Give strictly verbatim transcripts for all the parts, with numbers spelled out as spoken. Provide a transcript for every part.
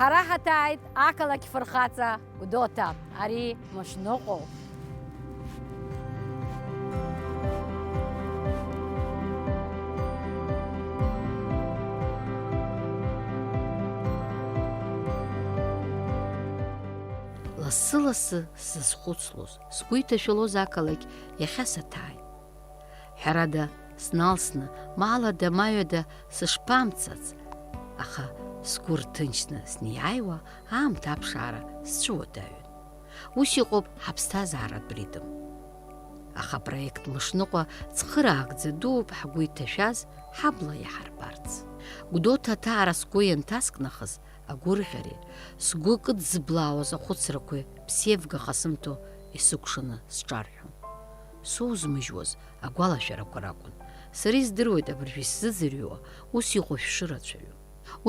Ҳара ҳаҭааит ақалақь фырхаҵа Гәдоуҭа, ари мышныҟәоуп. Лассы-лассы сзызхәыцлоз, сгәы иҭашәалоз ақалақь иахьа саҭааит. Ҳәарада, сналсны, маалада-маҩада сышԥамцац, аха сгәы рҭынчны снеиааиуа аамҭа аԥшаара сцәыуадаҩын. Ус иҟоуп ҳаԥсҭазааратә ритм. Аха апроект Мышныҟәа цхыраагӡа дууп ҳгәы иҭашәаз ҳабла иаҳарбарц. Гәдоуҭа аҭаара сгәы ианҭаскнахыз, агәырӷьареи, сгәы кыдзыблаауаз ахәыцрақәеи ԥсеивгаха сымҭо исыкәшаны сҿарҳәон. Соузмыжьуаз агәалашәарақәа ракәын. Сара издыруеит абыржәы исзыӡырҩуа, ус иҟоу шәшырацәаҩу.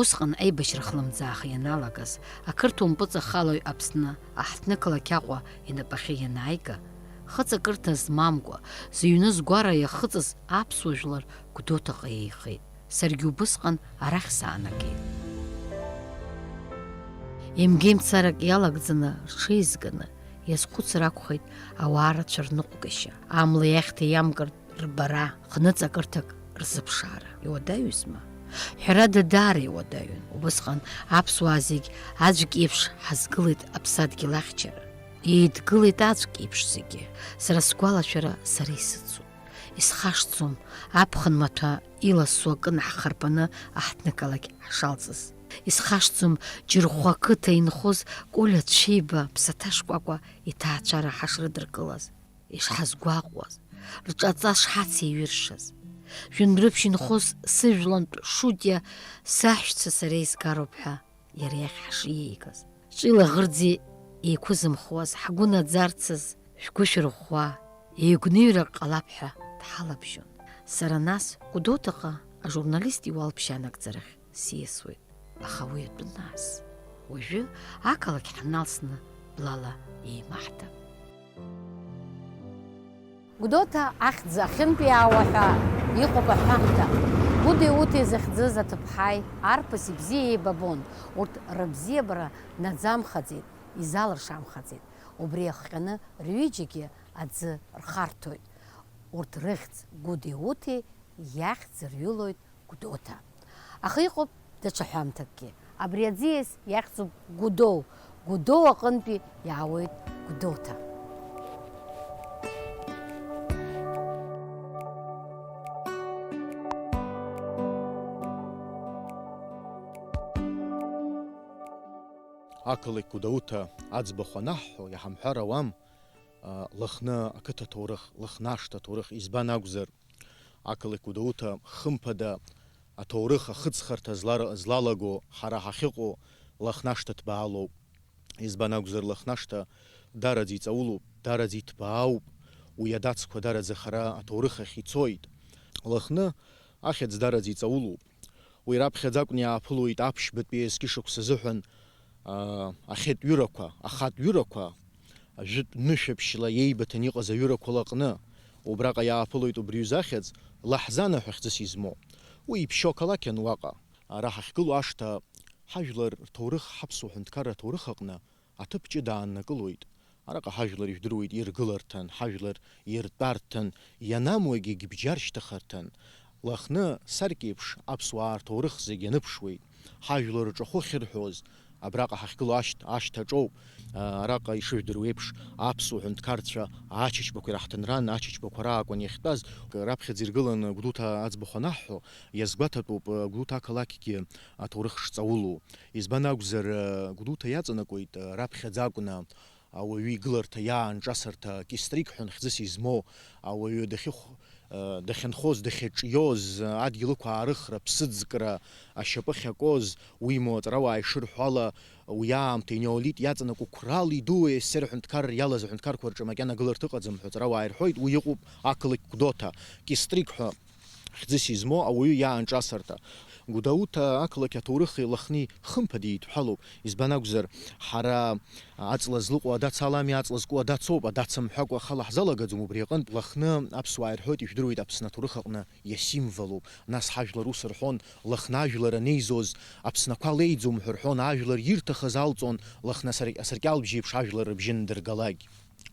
Усҟан аибашьра хлымӡааха ианалагаз, ақырҭуа мпыҵахалаҩ Аԥсны аҳҭнықалақь Аҟәа инапахьы ианааига, хыҵакырҭа змамкәа, зыҩны згәара иахыҵыз аԥсуа жәлар Гәдоуҭаҟа еихеит. Саргьы убысҟан арахь саанагеит. Емгеимцарак иалагӡаны рҽеизганы иазхәыцыр акәхеит ауаа рацәа рныҟәгашьа, амла иахьҭа иамкыртә рбара, хныҵакырҭак рзыԥшаара. Иуадаҩызма? Ҳәарада, даара иуадаҩын. Убысҟан аԥсуаа зегь аӡәк еиԥш ҳазгылеит аԥсадгьыл ахьчара. Еидгылеит аӡәк еиԥш зегьы. Сара сгәалашәара сара исыцуп. Исхашҭӡом аԥхын маҭәа иласу акы наҳхарԥаны аҳҭнықалақь ҳшалҵыз. Исхашҭӡом Џьырхәа ақыҭа инхоз Колиа Цәеиба ԥсаҭа шкәакәа иҭаацәара ҳашрыдыркылаз, ишҳазгәаҟуаз, рҿаҵа шҳацеиҩыршаз. Жәындәрыԥшь инхоз сыжәлантә Шутиа саҳәшьца сара изгароуп ҳәа иара иахь ҳашиеигаз. Ҿила ӷырӡи еиқәызымхуаз, ҳгәы наӡарцаз шәгәышәырӷәӷәа, еигәныҩрак ҟалап ҳәа дҳалабжьон. Сара нас Гәдоуҭаҟа ажурналист иуалԥшьа анагӡарахь сиасуеит. Аха уи атәы нас. Уажәы ақалақь ҳналсны блала еимаҳдап. Гәдоуҭа ахьӡ ахьынтәиаауа ҳәа иҟоуп аҳәамҭа. Гәыдеи Уҭеи захьӡыз аҭыԥҳаи арԥыси бзиа еибабон, урҭ рыбзиабара наӡамхаӡеит, изалыршамхаӡеит. Убри иахҟьаны рҩыџьагьы аӡы рхарҭоит. Урҭ рыхьӡ Гәыдеи Уҭеи иахьӡырҩылоит Гәдоуҭа. Аха иҟоуп даҽа ҳәамҭакгьы. Абри аӡиас иахьӡуп Гәдоу. Гәдоу аҟынтәи иаауеит Гәдоуҭа. Ақалақь Гәдоуҭа аӡбахә анаҳҳәо, иҳамҳәар ауам, а, Лыхны ақыҭа ҭоурых, Лыхны ашҭа ҭоурых, избан акәзар, ақалақь Гәдоуҭа, хымԥада, аҭоурых ахыҵхырҭа злар-, злалаго ҳара ҳахьыҟоу Лыхны ашҭа ҭбаалоуп. Избан акәзар, Лыхны ашҭа дараӡа иҵаулоуп, дараӡа иҭбаауп, уи адацқәа дараӡа хара аҭоурых ахь ицоит. Лыхны ахьӡ дараӡа иҵаулоуп. Уи раԥхьаӡа акәны иааԥылоит аԥшьбатәи аесгьы шықәса азыҳәан, аа, ахьатә ҩырақәа, ахатә ҩырақәа, жәытә нышәаԥшьла иеибыҭаны иҟаз аҩырақәа лаҟны, убраҟа иааԥылоит убри ҩыза ахьӡ, Лаҳзана ҳәа хьӡыс измоу. Уи иԥшьоу ақалақьын уаҟа. Ара ҳахьгылоу ашҭа, ҳажәлар рҭоурых, ҳаԥсуа ҳәынҭқарра аҭоурых аҟны аҭыԥ ҷыда ааннакылоит. Араҟа ҳажәлар ижәдыруеит иргыларҭан, ҳажәлар иртәарҭан, ианамуагь егьбџьар шьҭыхырҭан. Лыхны саркьеиԥш аԥсуаа рҭоурых зегь аныԥшуеит. Ҳажәлар рҿахәы ахьырҳәоз, абраҟа ҳахьгылоу ашҭ-, ашҭаҿоуп. Араҟа ишыжәдыруа еиԥш, аԥсуа ҳәынҭқарцәа Ачачбақәа ираҳҭынран, Ачачбақәа раакәын иахьтәаз. Раԥхьаӡа иргыланы Гәдоуҭа аӡбахә анаҳҳәо, иазгәаҭатәуп Гәдоуҭа ақалақьгьы аҭоурых шҵаулоу. Избан акәзар, Гәдоуҭа иаҵанакуеит раԥхьаӡа акәны ауаҩы игыларҭа, иаанҿасырҭа, кистрик ҳәа хьӡыс измоу, ауаҩы дахьыхә-, дахьынхоз, дахьаҿиоз, адгьыл ықәаарыхра, ԥсыӡкра ашьапы ахьакуаз, уимоу аҵарауаа ишырҳәо ала, уи аамҭа, енеолит иаҵанакуа қәрала идуу ес-сер ҳәынҭқарра иалаз аҳәынҭқарқәа рҿы макьана гыларҭа ыҟаӡам ҳәа аҵарауаа ирҳәоит, уи иҟоуп ақалақь Гәдоуҭа, кистрик ҳәа хьӡыс измоу ауаҩы иаанҿасырҭа. Гәдоуҭа ақалақь аҭоурыхи Лыхни хымԥада еидҳәалоуп. Избан акәзар, ҳара аҵла злыҟоу адац алами, аҵла зку адац ауп, адац мҳәакәа ахала ҳзалагаӡом. Убри аҟынтә Лыхны аԥсуаа ирҳәоит, ижәдыруеит, Аԥсны аҭоурых аҟны иасимволуп. Нас ҳажәлар ус рҳәон, Лыхны ажәлар анеизоз, Аԥсны ақәа леиӡом ҳәа рҳәон, ажәлар ирҭахыз алҵон, Лыхны асыр-, асыркьалбжьеиԥш ажәлар рыбжьы ндыргалак.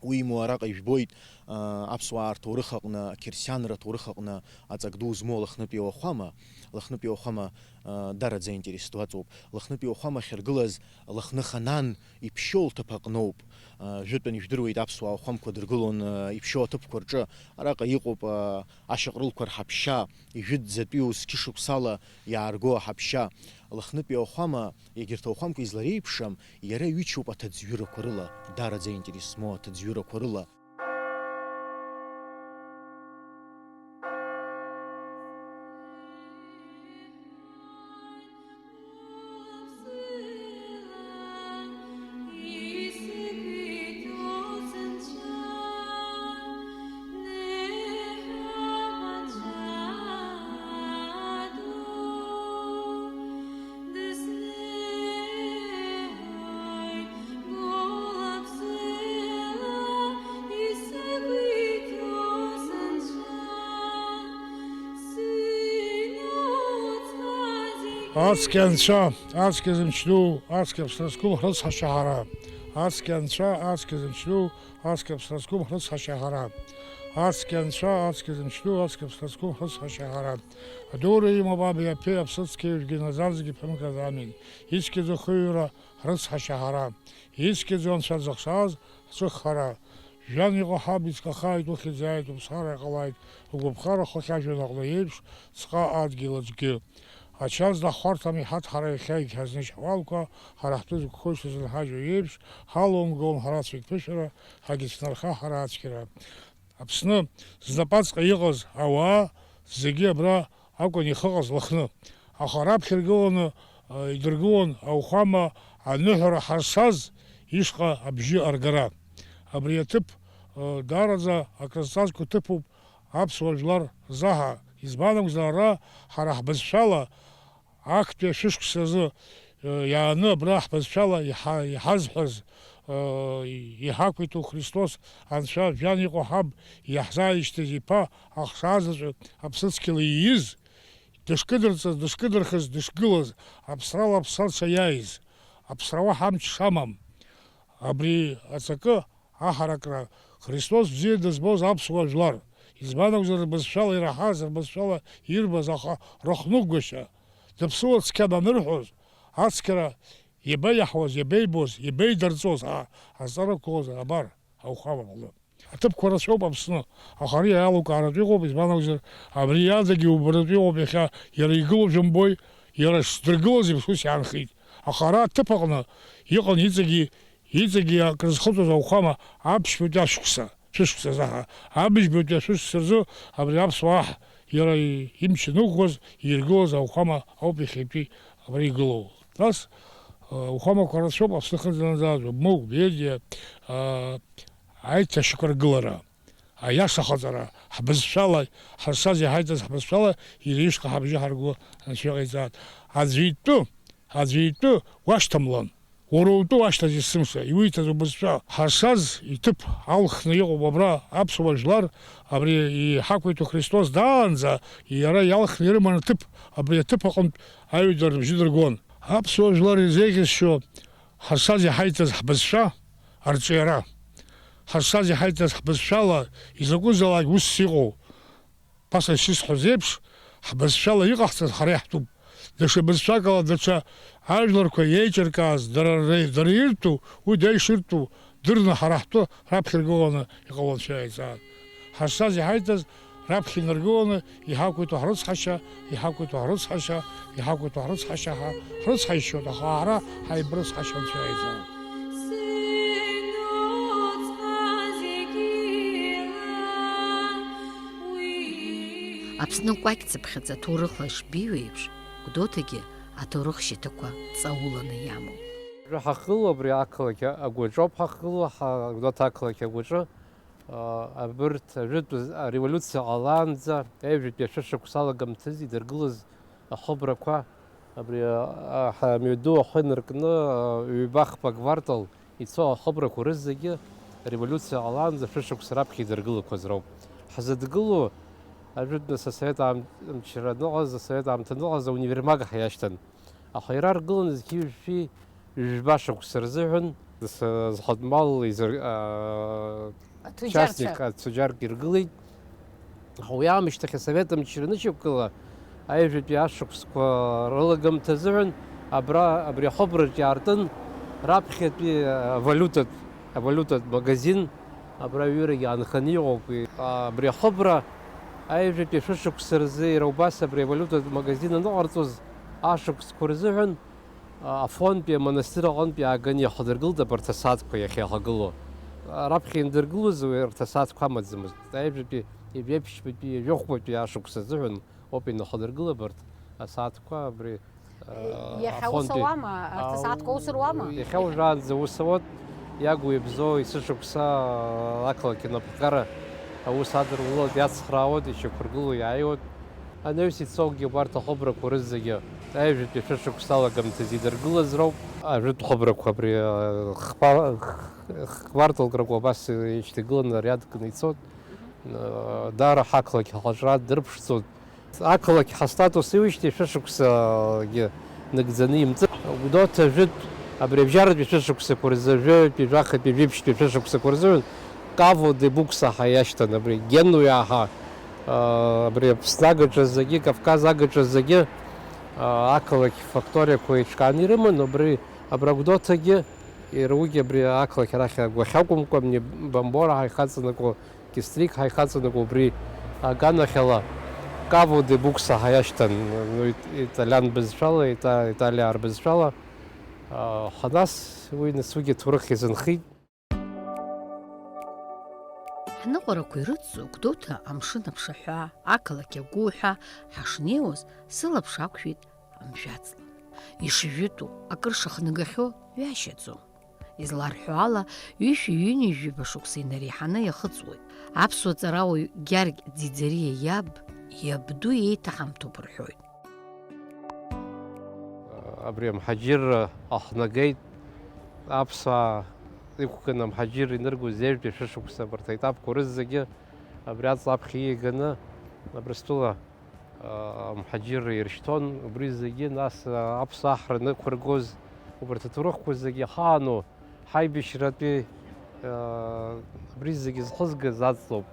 Уимоу, араҟа ижәбоит, аа, аԥсуаа рҭоурых аҟны, ақьырсианра аҭоурых аҟны аҵак ду змоу Лыхнытәи ауахәама, Лыхнытәи ауахәама, аа, дараӡа аинтерес ду аҵоуп. Лыхнытәи ауахәама ахьыргылаз Лыхны Ханаан иԥшьоу лҭыԥ аҟноуп. Аа, жәытәан ижәдыруеит, аԥсуаа ауахәамқәа дыргылон, аа, иԥшьоу аҭыԥқәа рҿы. Араҟа иҟоуп, аа, ашьаҟрылқәа рҳаԥшьа, ижәытәӡатәиу зқьышықәсала иаарго аҳаԥшьа. Лыхнытәи ауахәама, егьырҭ ауахәамқәа излареиԥшым, иара иҩычоуп аҭыӡҩырақәа рыла, дараӡа аинтерес змоу аҭыӡҩырақәа рыла. Ацқьа анцәа, ацқьа зымч ду, ацқьа аԥсра зқәым ҳрыцҳашьа ҳара. Ацқьа анцәа, ацқьа зымч ду, ацқьа аԥсра зқәым ҳрыцҳашьа ҳара. Ацқьа анцәа, ацқьа зымч ду, ацқьа аԥсра зқәым ҳрыцҳашьа ҳара. Адура имоуп аби аԥеи аԥсыцқьеи уажәгьы наӡаӡгьы ԥымҟьаӡами. Ицқьаӡоу хыҩра ҳрыцҳашьа ҳара. Ицқьаӡоу анцәа дзыхшаз ҳҵәыххара. Жәҩан иҟоу ҳаб ицқахааит, ухьӡ иааит, уԥсхара иҟалааит, угәаԥхара хыхь ажәҩан аҟны еиԥш, ҵҟа адгьыл аҿгьы. Ачаз даҳхәарҭам иҳаҭ ҳара иахьа егьҳазнышь ҳуалқәа, ҳара ҳтәы зықәхоз шазынҳажьуа еиԥш, ҳалоумгалон ҳара ацәеиқәԥышәара, ҳагьыцәнарха ҳара ацәгьара. Аԥсны знапаҵҟа иҟаз ауаа зегьы абра акәын ихыҟаз Лыхны. Аха раԥхьа иргыланы, а, идыргылон ауахәама аныҳәара ҳарсаз ишҟа абжьы аргара. Абри аҭыԥ, а, даараӡа акрызҵазкуа ҭыԥуп аԥсуа жәлар рзаҳа. Избан акәзар, ара ҳара ҳбызшәала Актәи ашәышықәсазы, э, иааны абра ҳбызшәала иҳа-, иҳазҳәаз, э, иҳақәиҭу Христос Анцәа жәҩан иҟоу ҳаб иаҳзааишьҭыз иԥа ахшаа заҵәы аԥсыцқьала ииз, дышкыдырҵаз, дышкыдырхыз, дышгылаз, аԥсрала аԥсрацәа иааиз, аԥсра уаҳа амч шамам, абри аҵакы аҳаракра, Христос бзиа дызбоз аԥсуа жәлар, избан акәзар, рбызшәала ираҳаз, рбызшәала ирбаз, аха рыхныҟәгашьа, дыԥсуа цқьан анырҳәоз, ацқьара иабаиаҳауаз, иабеибоз, иабеидырҵоз ҳәа азҵаарақәа ыҟоуп абар ауахәамаҟны. Аҭыԥқәа рацәоуп Аԥсны, аха ари аилукааратә иҟоуп, избан акәзар, абри адагьы убаратәы иҟоуп иахьа, иара игылоу жәымбои, иара шдыргылаз еиԥш ус иаанхеит. Аха ара аҭыԥ аҟны иҟан иҵегьы Иҵегьы акрызхыҵуаз ауахәама аԥшьбатәи ашықәса, шәышықәса азы ҳа, абыжьбатәи ашәышықәса рзы абри аԥсуа аҳ иара имч аныӷәӷәаз, иргылаз ауахәама ауп иахьатәи абра игылоу. Нас, ауахәамақәа рацәоуп Аԥсны хынӡанаӡааӡо, Мықә, Бедиа, аиҭашьақәыргылара. Аиашахаҵара, ҳбызшәала, ҳарсаз иҳаиҭаз ҳбызшәала, иара ишҟа ҳабжьы ҳарго Анцәа иҟаиҵааит. Аӡәы итәы, аӡәы итәы уашьҭамлан, уара утәы уашьҭаз есымша, иуиҭаз убызшәа. Ҳарсаз иҭыԥ алхны иҟоуп абра аԥсуа жәлар, абри иҳақәиҭу Христос даанӡа, иара иалхны ирыман аҭыԥ, абри аҭыԥ аҟынтә аҩыда рыбжьы дыргон. Аԥсуа жәлар ирзеиӷьасшьо, ҳазшаз иҳаиҭаз ҳбызшәа арҿиара, ҳазшаз иҳаиҭаз ҳбызшәала изакәызаалак усс иҟоу, ԥаса ишысҳәаз еиԥш, ҳбызшәала иҟаҳҵаз ҳара иаҳтәуп. Даҽа бызшәакала, даҽа ажәларқәа еиҿыркааз, дара ре-, дара иртәу, уи дара ишыртәу дырны ҳара ҳтәы раԥхьа иргыланы иҟалон шәеизааит. Ҳазшаз иҳаиҭаз раԥхьа инаргыланы иҳақәиҭу ҳрыцҳашьа, иҳақәиҭу ҳрыцҳашьа, иҳақәиҭу ҳрыцҳашьа ҳәа ҳрыцҳаишьоит, аха ҳара ҳаибрыцҳашьа анцәа иаиҵааит. Аԥсны кәакь цыԥхьаӡа аҭоурых лашбиу еиԥш, Гәдоуҭагьы аҭоурых шьаҭақәа ҵауланы иамоуп. Ҳахыло абри ақалақь агәаҿоуп ҳахыло, ҳа-, Гәдоуҭа ақалақь агәаҿы. Абырҭ ажәытә ареволиуциа ҟалаанӡа, ҩажәатәи ашәышықәса алагамҭазы идыргылаз Ахыбрақәа, абри, а, ҳамҩаду ахы инаркны, а, ҩба-хԥа квартал ицо ахыбрақәа рызегьы ареволиуциа ҟалаанӡа шәышықәса раԥхьа идыргылақәаз роуп. Ҳзыдгылоу ажәытәныс асовет аамчра аныҟаз, асовет аамҭа аныҟаз аунивермаг ҳиашьҭан. Аха иара аргыланы зқьи жәшәи жәба шықәса рзыҳәан, зхатә мал изыр-, а, Аҭуџьарцәа. Частник, ацәаџьарк иргылеит. Аха уи аамышьҭахь асовет амчра анышьақәгыла, аҩажәатәи ашықәсқәа рылагамҭа азыҳәан абра, абри ахыбраҿ иаартын раԥхьатәи авалиутатә, авалиутатә магазин, абра аҩырагьы аанханы иҟоуп. Абри ахыбра аҩажәатәи шәышықәса рзы иара убас абри авалиутатә магазин аныҟарҵоз ашықәсқәа рзыҳәан Афонтәи амонастыр аҟынтәи ааганы иахадыргылт абарҭ асааҭқәа иахьа иахагылоу. Раԥхьа иандыргылоз уи арҭ асааҭқәа амаӡамызт. Аҩажәатәи, ҩажәеиԥшьбатәи, ҩажәихәбатәи ашықәс азыҳәан ауп ианахадыргыла абарҭ асааҭқәа абри, а, Иахьа ус афонтәи. Ауама? Арҭ асааҭқәа ус руама? Иахьа уажәраанӡа ус ауеит, иагу иабзоу есышықәса ақалақь анапхгара аус адырулоит, иацхраауеит, ишьақәыргыло иааиуеит. Анаҩс ицогьы убарҭ ахыбрақәа рызегьы аҩажәатәи шәышықәса алагамҭазы идыргылаз роуп. Ажәытә хыбрақәа абри, а, хԥа-, х-, хкварталк ракәу абас ишьҭагыланы ари адкны ицоит. А, даара ҳақалақь ҳаӷаҿра дырԥшӡоит. Ақалақь ҳастатус иуижьҭеи шәышықәсагьы нагӡаны имҵын. Гәдоуҭа ажәытә, абри абжьаратәи шәышықәсақәа рзы, жәаҩатәи, жәахатәи, жәиԥшьтәи шәышықәсақәа рзы Каво де Букса ҳәа иашьҭан, абри Генуа ҳәа, а, абри Аԥсны агаҿа зегьы, Кавказ агаҿа зегьы, а, ақалақь факториақәа еиҿкааны ирыман, убри абра Гәдоуҭагьы, иара уигьы абри ақалақь арахь агәахьакәымкәа, абни Бамбора ҳәа ихаҵанакуа, Кистрик ҳәа ихаҵанакуа убри аганахьала Каво де Букса ҳәа иашьҭан, ну, ит-, италиан бызшәала, ита-, италиаа рбызшәала. А, ҳанас уи нас уигьы аҭоурых иазынхеит. Ҳныҟәарақәа ирыцу Гәдоуҭа амшын аԥшаҳәа, ақалақь агәы ҳәа ҳашнеиуаз, сылаԥш ақәшәеит амжәаҵла. Ишжәытәу, акыр шыхнагахьоу ҩашьаӡом. Изларҳәо ала, ҩышәи ҩынҩажәи жәаба шықәса инареиҳаны иахыҵуеит. Аԥсуа ҵарауаҩ Гьаргь Ӡиӡариа иаб, иабду иеиҭаҳамҭоуп рҳәоит. Абри амҳаџьырра аҳнагеит, аԥсуаа иқәганы амҳаџьырра иныргоз ҩажәи жәаба шәышықәса абарҭ аетапқәа рызегьы абри аҵла аԥхьа ииаганы Абрыстәыла, а, амҳаџьырра иршьҭон, убри зегьы, нас, а, аԥсуаа аҳра нықәыргоз, убарҭ аҭоурыхқәа зегьы ахаану ҳаибашьратәи, а, абри зегьы зхызгаз аҵлоуп.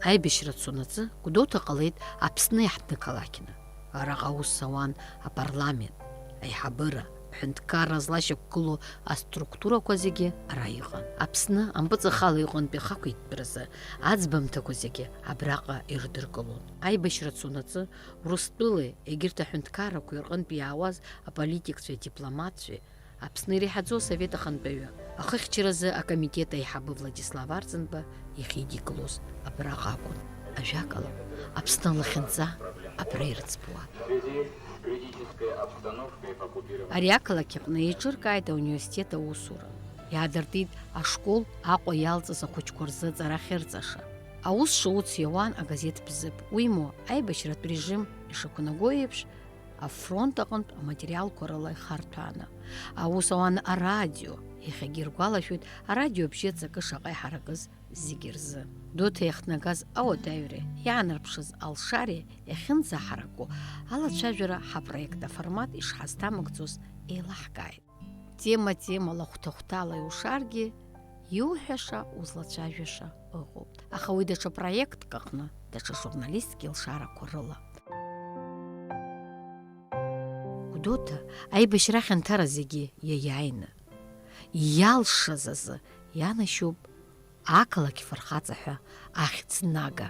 Аибашьра цонаҵы Гәдоуҭа ҟалеит Аԥсны иаҳҭны қалақьны. Араҟа аус ауан апарламент, аиҳабыра, аҳәынҭқарра злашьақәгылоу аструктурақәа зегьы ара иҟан. Аԥсны ампыҵахала иҟантәи ахақәиҭтәразы аӡбамҭақәа зегьы абраҟа ирыдыркылон. Аибашьра цонаҵы Урыстәылеи егьырҭ аҳәынҭқаррақәеи рҟынтә иаауаз аполитикцәеи адипломатцәеи Аԥсны иреиҳаӡоу асовет ахантәаҩы, ахыхьчаразы акомитет аиҳабы Владислав Арӡынба иахьидикылоз абраҟа акәын. Ажәакала, Аԥсны лахьынҵа абра ирыӡбуан. Ари ақалақь аҟны еиҿыркааит ауниверситет аусура. Иаадыртит ашкол Аҟәа иалҵыз ахәыҷқәа рзы аҵара ахьырҵаша. Аус шауц иауан агазеҭ Бзыԥ, уимоу, аибашьратә режим ишақәнаго еиԥш, афронт аҟынтә аматериалқәа рыла ихарҭәааны. Аус ауан арадио, иахьагьы иргәалашәоит арадио абжьы аҵакы шаҟа иҳаракыз зегьы рзы. Гәдоуҭа иахҭнагаз ауадаҩреи иаанарԥшыз алшареи иахьынӡаҳараку алацәажәара ҳапроект аформат ишҳазҭамыгӡоз еилаҳкааит. Тема темала, хәҭа-хәҭала иушаргьы, иуҳәаша, узлацәажәаша ыҟоуп. Аха уи даҽа проектк аҟны, даҽа журналистк илшарақәа рыла. Гәдоуҭа аибашьра ахьанҭара зегьы иаиааины, иалшаз азы ианашьоуп ақалақь фырхаҵа ҳәа ахьӡ нага.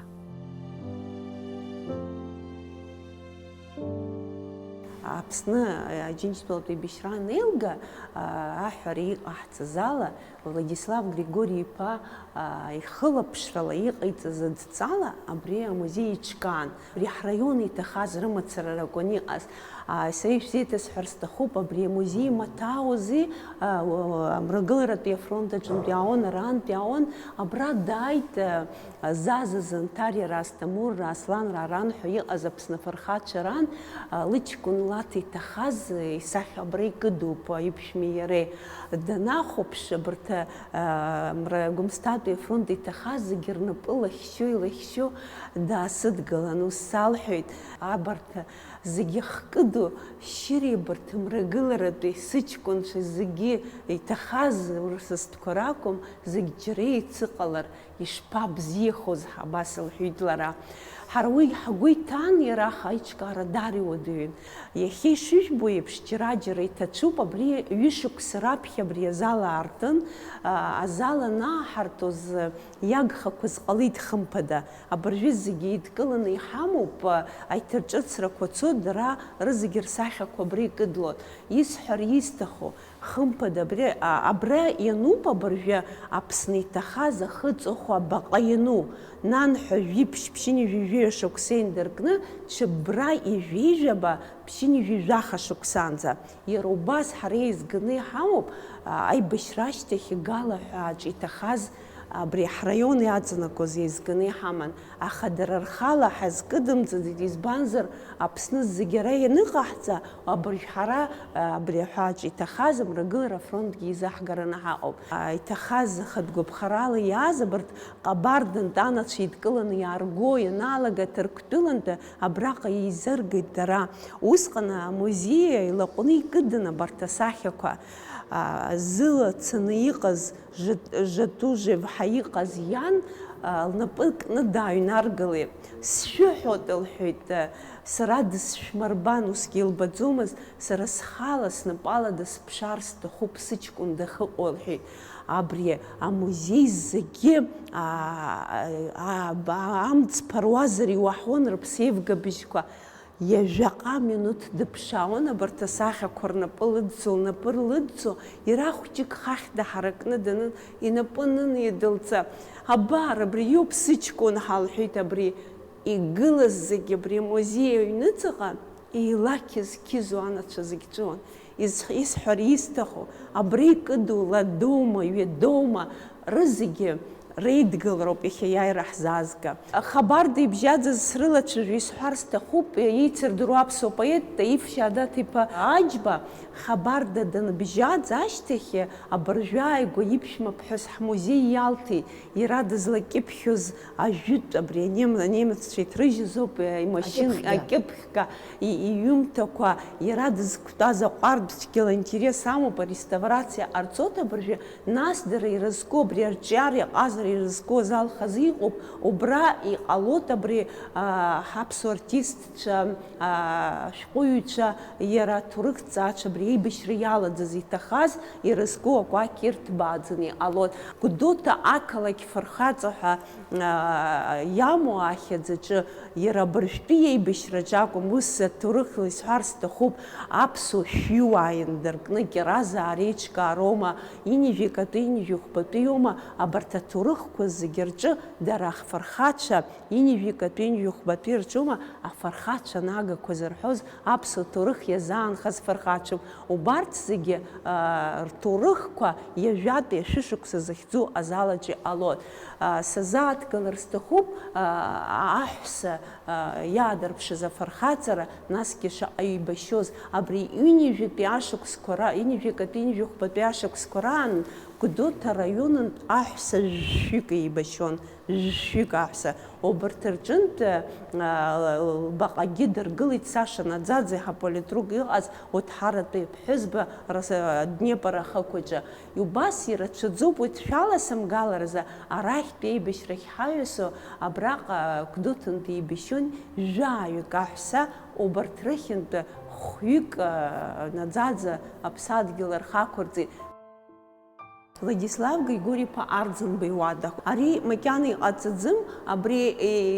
Аԥсны Аџьынџьтәылатә еибашьра анеилга, аҳәара иҟаҳҵаз ала, Владислав Григори-иԥа ихылаԥшрала иҟаиҵаз адҵала абри амузеи иҿкаан. Абри ҳраион иҭахаз рымацара ракәын иҟаз. Сара ишәзеиҭасҳәар сҭахуп, абри амузеи маҭәаауази, Мрагыларатәи афронт аҿынтәи аон, арантәи аон, абра дааит, Заза Занҭариа, Расҭамурра, Асланра, аран ҳәа иҟаз Аԥсны афырхацәа ран, лыҷкәын Лаҭа иҭахаз исахьа абра икыдуп, иԥшәми иареи. Данахәаԥш, абарҭ, Гәымсҭатәи афронт иҭахаз зегьы рнапы лахьшьо, илахьшьо даасыдгылан, ус салҳәеит, абарҭ зегьы хкыду, шьыри абарҭ мрагыларатәи сыҷкәынцәа зегьы иҭахаз урсыстәқәа ракәым, зегь џьара еицыҟалар, ишԥабзиахоз, абас лҳәеит лара. Ҳара уи ҳгәы иҭан, иара аха аиҿкаара даара иуадаҩын. Иахьа ишыжәбо еиԥш, џьара-џьара иҭацәуп, абри ҩышықәса раԥхьа абри азал аартын, а, азал анааҳартоз, иагхақәаз ҟалеит хымԥада. Абыржәы зегьы еидкыланы иҳамоуп, а, аиҭарҿыцрақәа цо, дара рызегьы рсахьақәа абра икыдлоит. Исҳәар исҭаху, Хымԥада абри, а, абра иануп абыржәы Аԥсны иҭахаз ахы-ҵыхәа абаҟа иану, нанҳәа жәиԥшь ԥшьынҩажәи жәаҩа шықәса инаркны, Чыббра ижәеижәаба ԥшьынҩажәи жәаха шықәсанӡа. Иара убас ҳара еизганы иҳамоуп, а, аибашьра ашьҭахь Гала ҳәааҿ иҭахаз абри ҳраион иаҵанакуаз еизганы иҳаман. Аха дара рхала ҳазкыдымҵыӡеит, избанзар, Аԥсны зегьы ара ианыҟаҳҵа, абыржә ҳара, а, абри аҳәааҿ иҭахаз Мрагылара афронтгьы изаҳгараны ҳаҟоуп. А, иҭахаз хатә гәаԥхарала иааз абарҭ ҟабардантә анацәа еидкыланы иаарго ианалага Ҭырқәтәылантәи абраҟа еизыргеит дара. Усҟан амузеи илаҟәны икыдын абарҭ асахьақәа, а, зыла цаны иҟаз Жет-, Жетужев ҳәа иҟаз иан, а, лнапы кны дааҩнаргалеит. Сшәыҳәоит, лҳәеит, а, сара дысшәмырбан, усгьы илбаӡомызт, сара схала снапала дысԥшаар сҭахуп, сыҷкәын дахыҟоу, лҳәеит. Абри амузеи зегьы, а, а, а, амҵ ԥыруазар иуаҳауан рыԥсеивгабыжьқәа. Ҩажәаҟа минуҭ дыԥшаауан абарҭ асахьақәа рнапы лыдҵо, лнапы рлыдҵо, иара хәҷык хахь даҳаракны данын, инапы анын идылҵа. Абар, абри иоуп сыҷкәын, ҳәа лҳәеит, абри игылаз зегьы абри амузеи аҩныҵаҟа еилақьыз-қьызуа анацәа зегь ҵәыуан. Ис-, исҳәар исҭаху, абра икыду ладоума, ҩадоума, рызегьы реидгылароуп иахьа иааира ҳзаазга. Хабарда ибжьаӡыз срылацәажәо исҳәар сҭахуп, еицырдыруа аԥсуа поет Таиф Шьадаҭ-иԥа Аџьба Хабарда данбжьаӡ ашьҭахь, абыржәы ааигәа иԥшәма ԥҳәыс ҳмузеи иалҭеит, иара дызлакьыԥхьоз ажәытә, абри анем-, анемеццәа иҭрыжьыз ауп, э, имашьын-, акьыԥхьга. Акьыԥхьга, и-, иҩымҭақәа, иара дызқәтәаз аҟәардә цәгьала интерес амоуп, ареставрациа ҟарҵоит абыржәы, нас дара ирызку, абри арҿиара иҟазара ирызку азал хазы иҟоуп, убра иҟалоит абри, а, ҳаԥсуа артистцәа, а, ашәҟәыҩҩцәа, иара аҭоурыхҭҵааҩцәа абри аибашьра иалаӡаз иҭахаз ирызку акәакь ирҭбааӡаны иҟалоит. Гәдоуҭа ақалақь фырхаҵа ҳәа, а, иамоу ахьӡ аҿы иара абыржәтәи иеибашьраҿы акәым, ус аҭоурыхла исҳәар сҭахуп, аԥсуа шәиуаа индыркны Кьаразаа реиҿкаароума, ҩынҩажәи акатәи, ҩынҩажәи хәбатәиоума, абарҭ аҭоурыхқәа зегьы рҿы дара афырхацәа, ҩынҩажәи акатәи, ҩынҩажәи хәбатәи рҿоума афырхацәа нагақәа зырҳәоз аԥсуа ҭоурых иазаанхаз фырхацәоуп. Убарҭ зегьы, а, рҭоурыхқәа ҩажәатәи ашәышықәса захьӡу азал аҿы иҟалоит. А, сазааҭгылар сҭахуп, а, аҳәса, а, иаадырԥшыз афырхаҵара, насгьы шаҟа еибашьоз. Абри ҩынҩажәатәи ашықәсқәа ра-, ҩынҩажәи акатәи ҩынҩажәи хәбатәи ашықәсқәа раан Гәдоуҭа араионынтә аҳәса жәшәҩык еибашьуан. Жәшәҩык аҳәса. Убарҭ рҿынтә, а, баҟагьы дыргылеит Саша Наӡаӡе, ҳаполитрук иҟаз, Оҭҳаратәи ԥҳәызба рас-, Днепр ахықәаҿы. Убас ирацәаӡоуп уи, дшәаласымгаларазы, арахьтә еибашьрахь ҳаҩасо, абраҟа Гәдоуҭантәи еибашьуан жәаҩык аҳәса, убарҭ рыхьынтә хәҩык, а, Наӡаӡе аԥсадгьыл рхы ақәырҵеит. Владислав Григори-иԥа Арӡынба иуада. Ари макьана иҟаҵаӡым, абри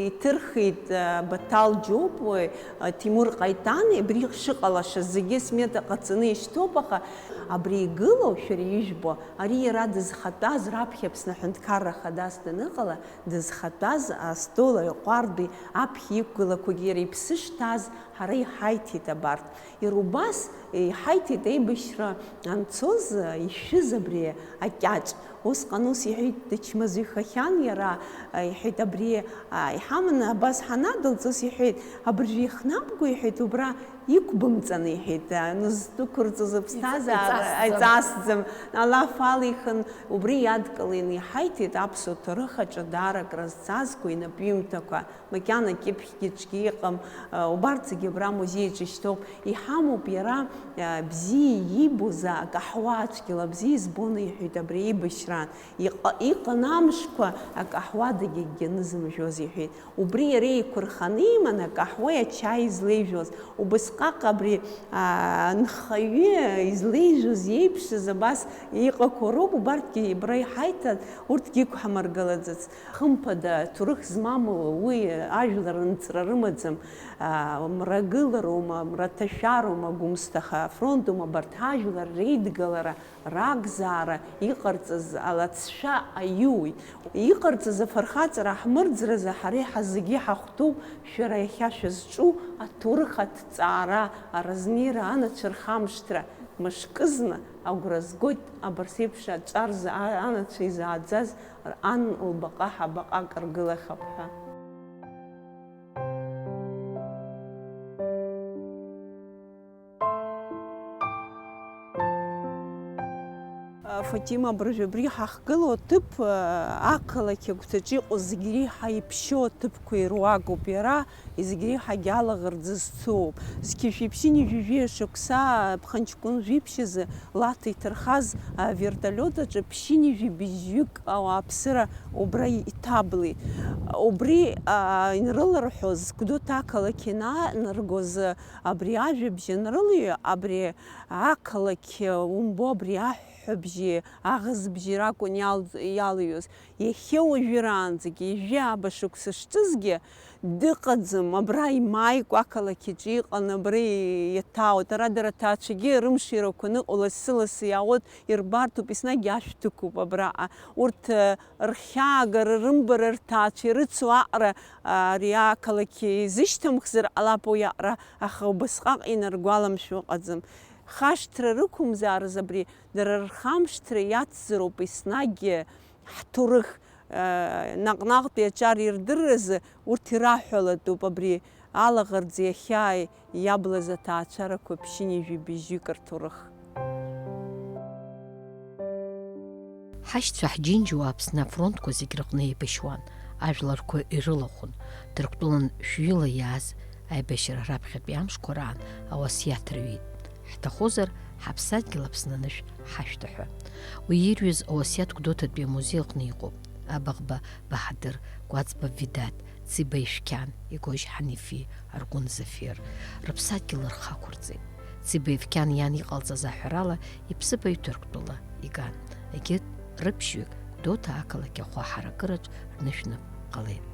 иҭырхит, э, Баҭал Џьопуеи, э, Ҭемур Ҟаитани, абри шыҟалаша зегьы смета ҟаҵаны ишьҭоуп, аха абри игылоу шәара ижәбо, ари иара дызхатәаз, раԥхьа Аԥсны Аҳәынҭқарра Ахадас даныҟала, дызхатәаз астол аҩҟәардәи аԥхьа иқәгылақәагьы иара иԥсы шҭаз ҳара иҳаиҭеит абарҭ. Иара убас иҳаиҭеит аибашьра анцоз ишәыз абри акьаҿ. Усҟан ус иҳәеит, дычмазаҩхахьан иара, иҳәеит, абри, а, иҳаманы абас ҳанадылҵ, ус иҳәеит, абыржәы ихнабго, иҳәеит, убра иқәбымҵан, иҳәеит, а, ныздәықәырҵоз аԥсҭазаара иҵасӡам. Иҵасӡам. Алаф алихын, убри иадкыланы иҳаиҭеит аԥсуа ҭоурых аҿы даара акрызҵазкуа инапҩымҭақәа. Макьана кьыԥхьгьы ҿгьы иҟам, э, убарҭ зегьы абра амузеи аҿы ишьҭоуп. Иҳамоуп иара, э, бзиа иибоз акаҳуа, цәгьала бзиа избон, иҳәеит, абри аибашьраан. Иҟа-, иҟан амшқәа акаҳуа дагьагьаны зымжәоз, иҳәеит. Убри иара еиқәырханы иман акаҳуеи ачаи злеижәоз. Убысҟак абри, а, анхаҩы излеижәоз иеиԥшыз абас иҟақәоу роуп, убарҭгьы абра иҳаиҭан, урҭгьы иқәҳамыргалаӡац. Хымԥада, ҭоурых змаму уи ажәлар нҵра рымаӡам, а, мрагылароума, мраҭашәароума, гәымсҭаха афронтума, абарҭ ажәлар реидгылара, ракзаара иҟарҵаз алацәа аиуит. Иҟарҵаз афырхаҵара ҳмырӡразы ҳара иҳа-, зегьы ҳахәҭоуп шәара иахьа шәызҿу аҭоурых аҭҵаара, аразнеира, анацәа рхамышҭра. Мышкызны агәра згоит абарҭ еиԥш аҿар за-, а-, анацәа изааӡаз ан лбаҟа ҳабаҟак ргылахап ҳәа. Фатима, абыржәы абри ҳахьгылоу аҭыԥ, ақалақь агәҭаҿы иҟоу зегь реиҳа иԥшьоу аҭыԥқәа ируакуп иара. Зегь реиҳагьы алаӷырӡ зцуп. Зқьи жәшәи ԥшьынҩажәи жәаҩа шықәса, ԥхынҷкәын жәиԥшь азы Лаҭа иҭырхаз авертолиот аҿы ԥшьынҩажәи быжьҩык ауааԥсыра убра иҭаблит. Убри, а, инрыларҳәоз, Гәдоуҭа ақалақь ианаанаргоз, абри ажәабжь анрылҩы, абри ақалақь умбо, абри аҳәҳәабжьи аӷызбжьи ракәын иал-, иалҩыз. Иахьа уажәраанӡагьы, ҩажәи ааба шықәса шҿызгьы, дыҟаӡам, абра имааикәа ақалақь аҿы иҟан, абра иаҭаауеит. Ара дара аҭаацәагьы рымширақәа ныҟәо лассы-лассы иаауеит, ирбарҭоуп, еснагь ашә ҭықәуп абраҟа. Урҭ, э, рхьаагара, рымбара, рҭаацәа ирыцу аҟара, а, ари ақалақь изышьҭымхзар ҟалап уи аҟара, аха убасҟак инаргәаламшәо ыҟаӡам. Хашҭра рықәымзаарыз абри, дара рхамшҭра иацзароуп еснагь ҳҭоурых, э, наҟ-наҟтәи аҿар ирдырразы урҭ ираҳәалатәуп абри алаӷырӡ иахьа иаблыз аҭаацәарақәа ԥшьынҩажәи быжьҩык рҭоурых. Ҳашьцәа ҳџьынџьуа Аԥсны афронтқәа зегь рыҟны еибашьуан, ажәларқәа ирылахәын. Ҭырқәтәылан шәҩыла иааз аибашьра раԥхьатәи амшқәа раан ауасиаҭ рҩит. Ҳҭахозар, ҳаԥсадгьыл Аԥсны анышә ҳашәҭа ҳәа. Уи ирҩыз ауасиаҭ Гәдоуҭатәи амузеи аҟны иҟоуп. Абаӷба Баҳадыр, Кәаӡба Видаҭ, Циба Ефқьан, Игожь Ҳанифи, Аргәын Зафер рыԥсадгьыл рхы ақәырҵеит. Циба Ефқьан иан иҟалҵаз аҳәарала, иԥсыбаҩ Ҭырқәтәыла иган. Егьырҭ рыԥшьҩык Гәдоуҭа ақалақь ахәы аҳаракыраҿ рнышәнап ҟалеит.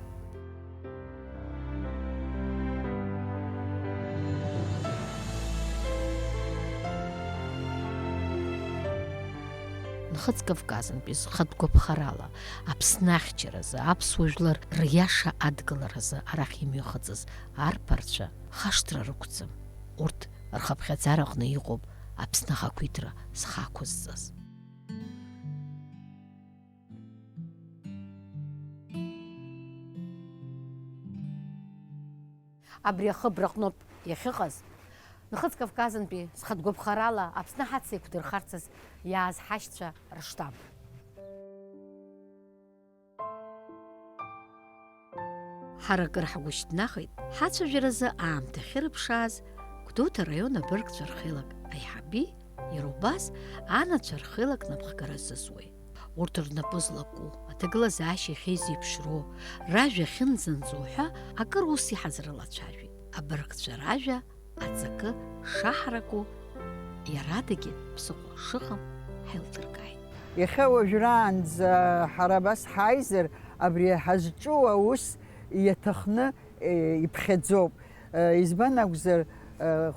Нхыҵ Кавказынтәи зхатә гәаԥхарала, Аԥсны ахьчаразы, аԥсуа жәлар риаша адгыларазы арахь имҩахыҵыз арԥарцәа хашҭра рықәӡам. Урҭ рхыԥхьаӡараҟны иҟоуп Аԥсны ахақәиҭра зхы ақәызҵаз. Абри ахыбраҟноуп иахьыҟаз, Нхыҵ Кавказынтәи зхатә гәаԥхарала Аԥсны ҳацеиқәдырхарцаз иааз ҳашьцәа рыштаб. Ҳара акыр ҳгәышьҭнахит, ҳацәажәаразы аамҭа ахьырыԥшааз, Гәдоуҭа араион абыргцәа рхеилак аиҳаби, иара убас анацәа рхеилак напхгара зызуеи. Урҭ рнапы злаку, аҭагылазаашьа ахьеизеиԥшроу, ражәа ахьынӡанҵоу ҳәа акыр ус иҳазрылацәажәеит. Абыргцәа ражәа аҵакы шаҳараку, иарадагьы ԥсыхәа шыҟам ҳаилдыркааит. Иахьа уажәраанӡа ҳара абас ҳааизар, абри ҳазҿу аус иаҭахны, е, иԥхьаӡоуп. Е, избан акәзар, е,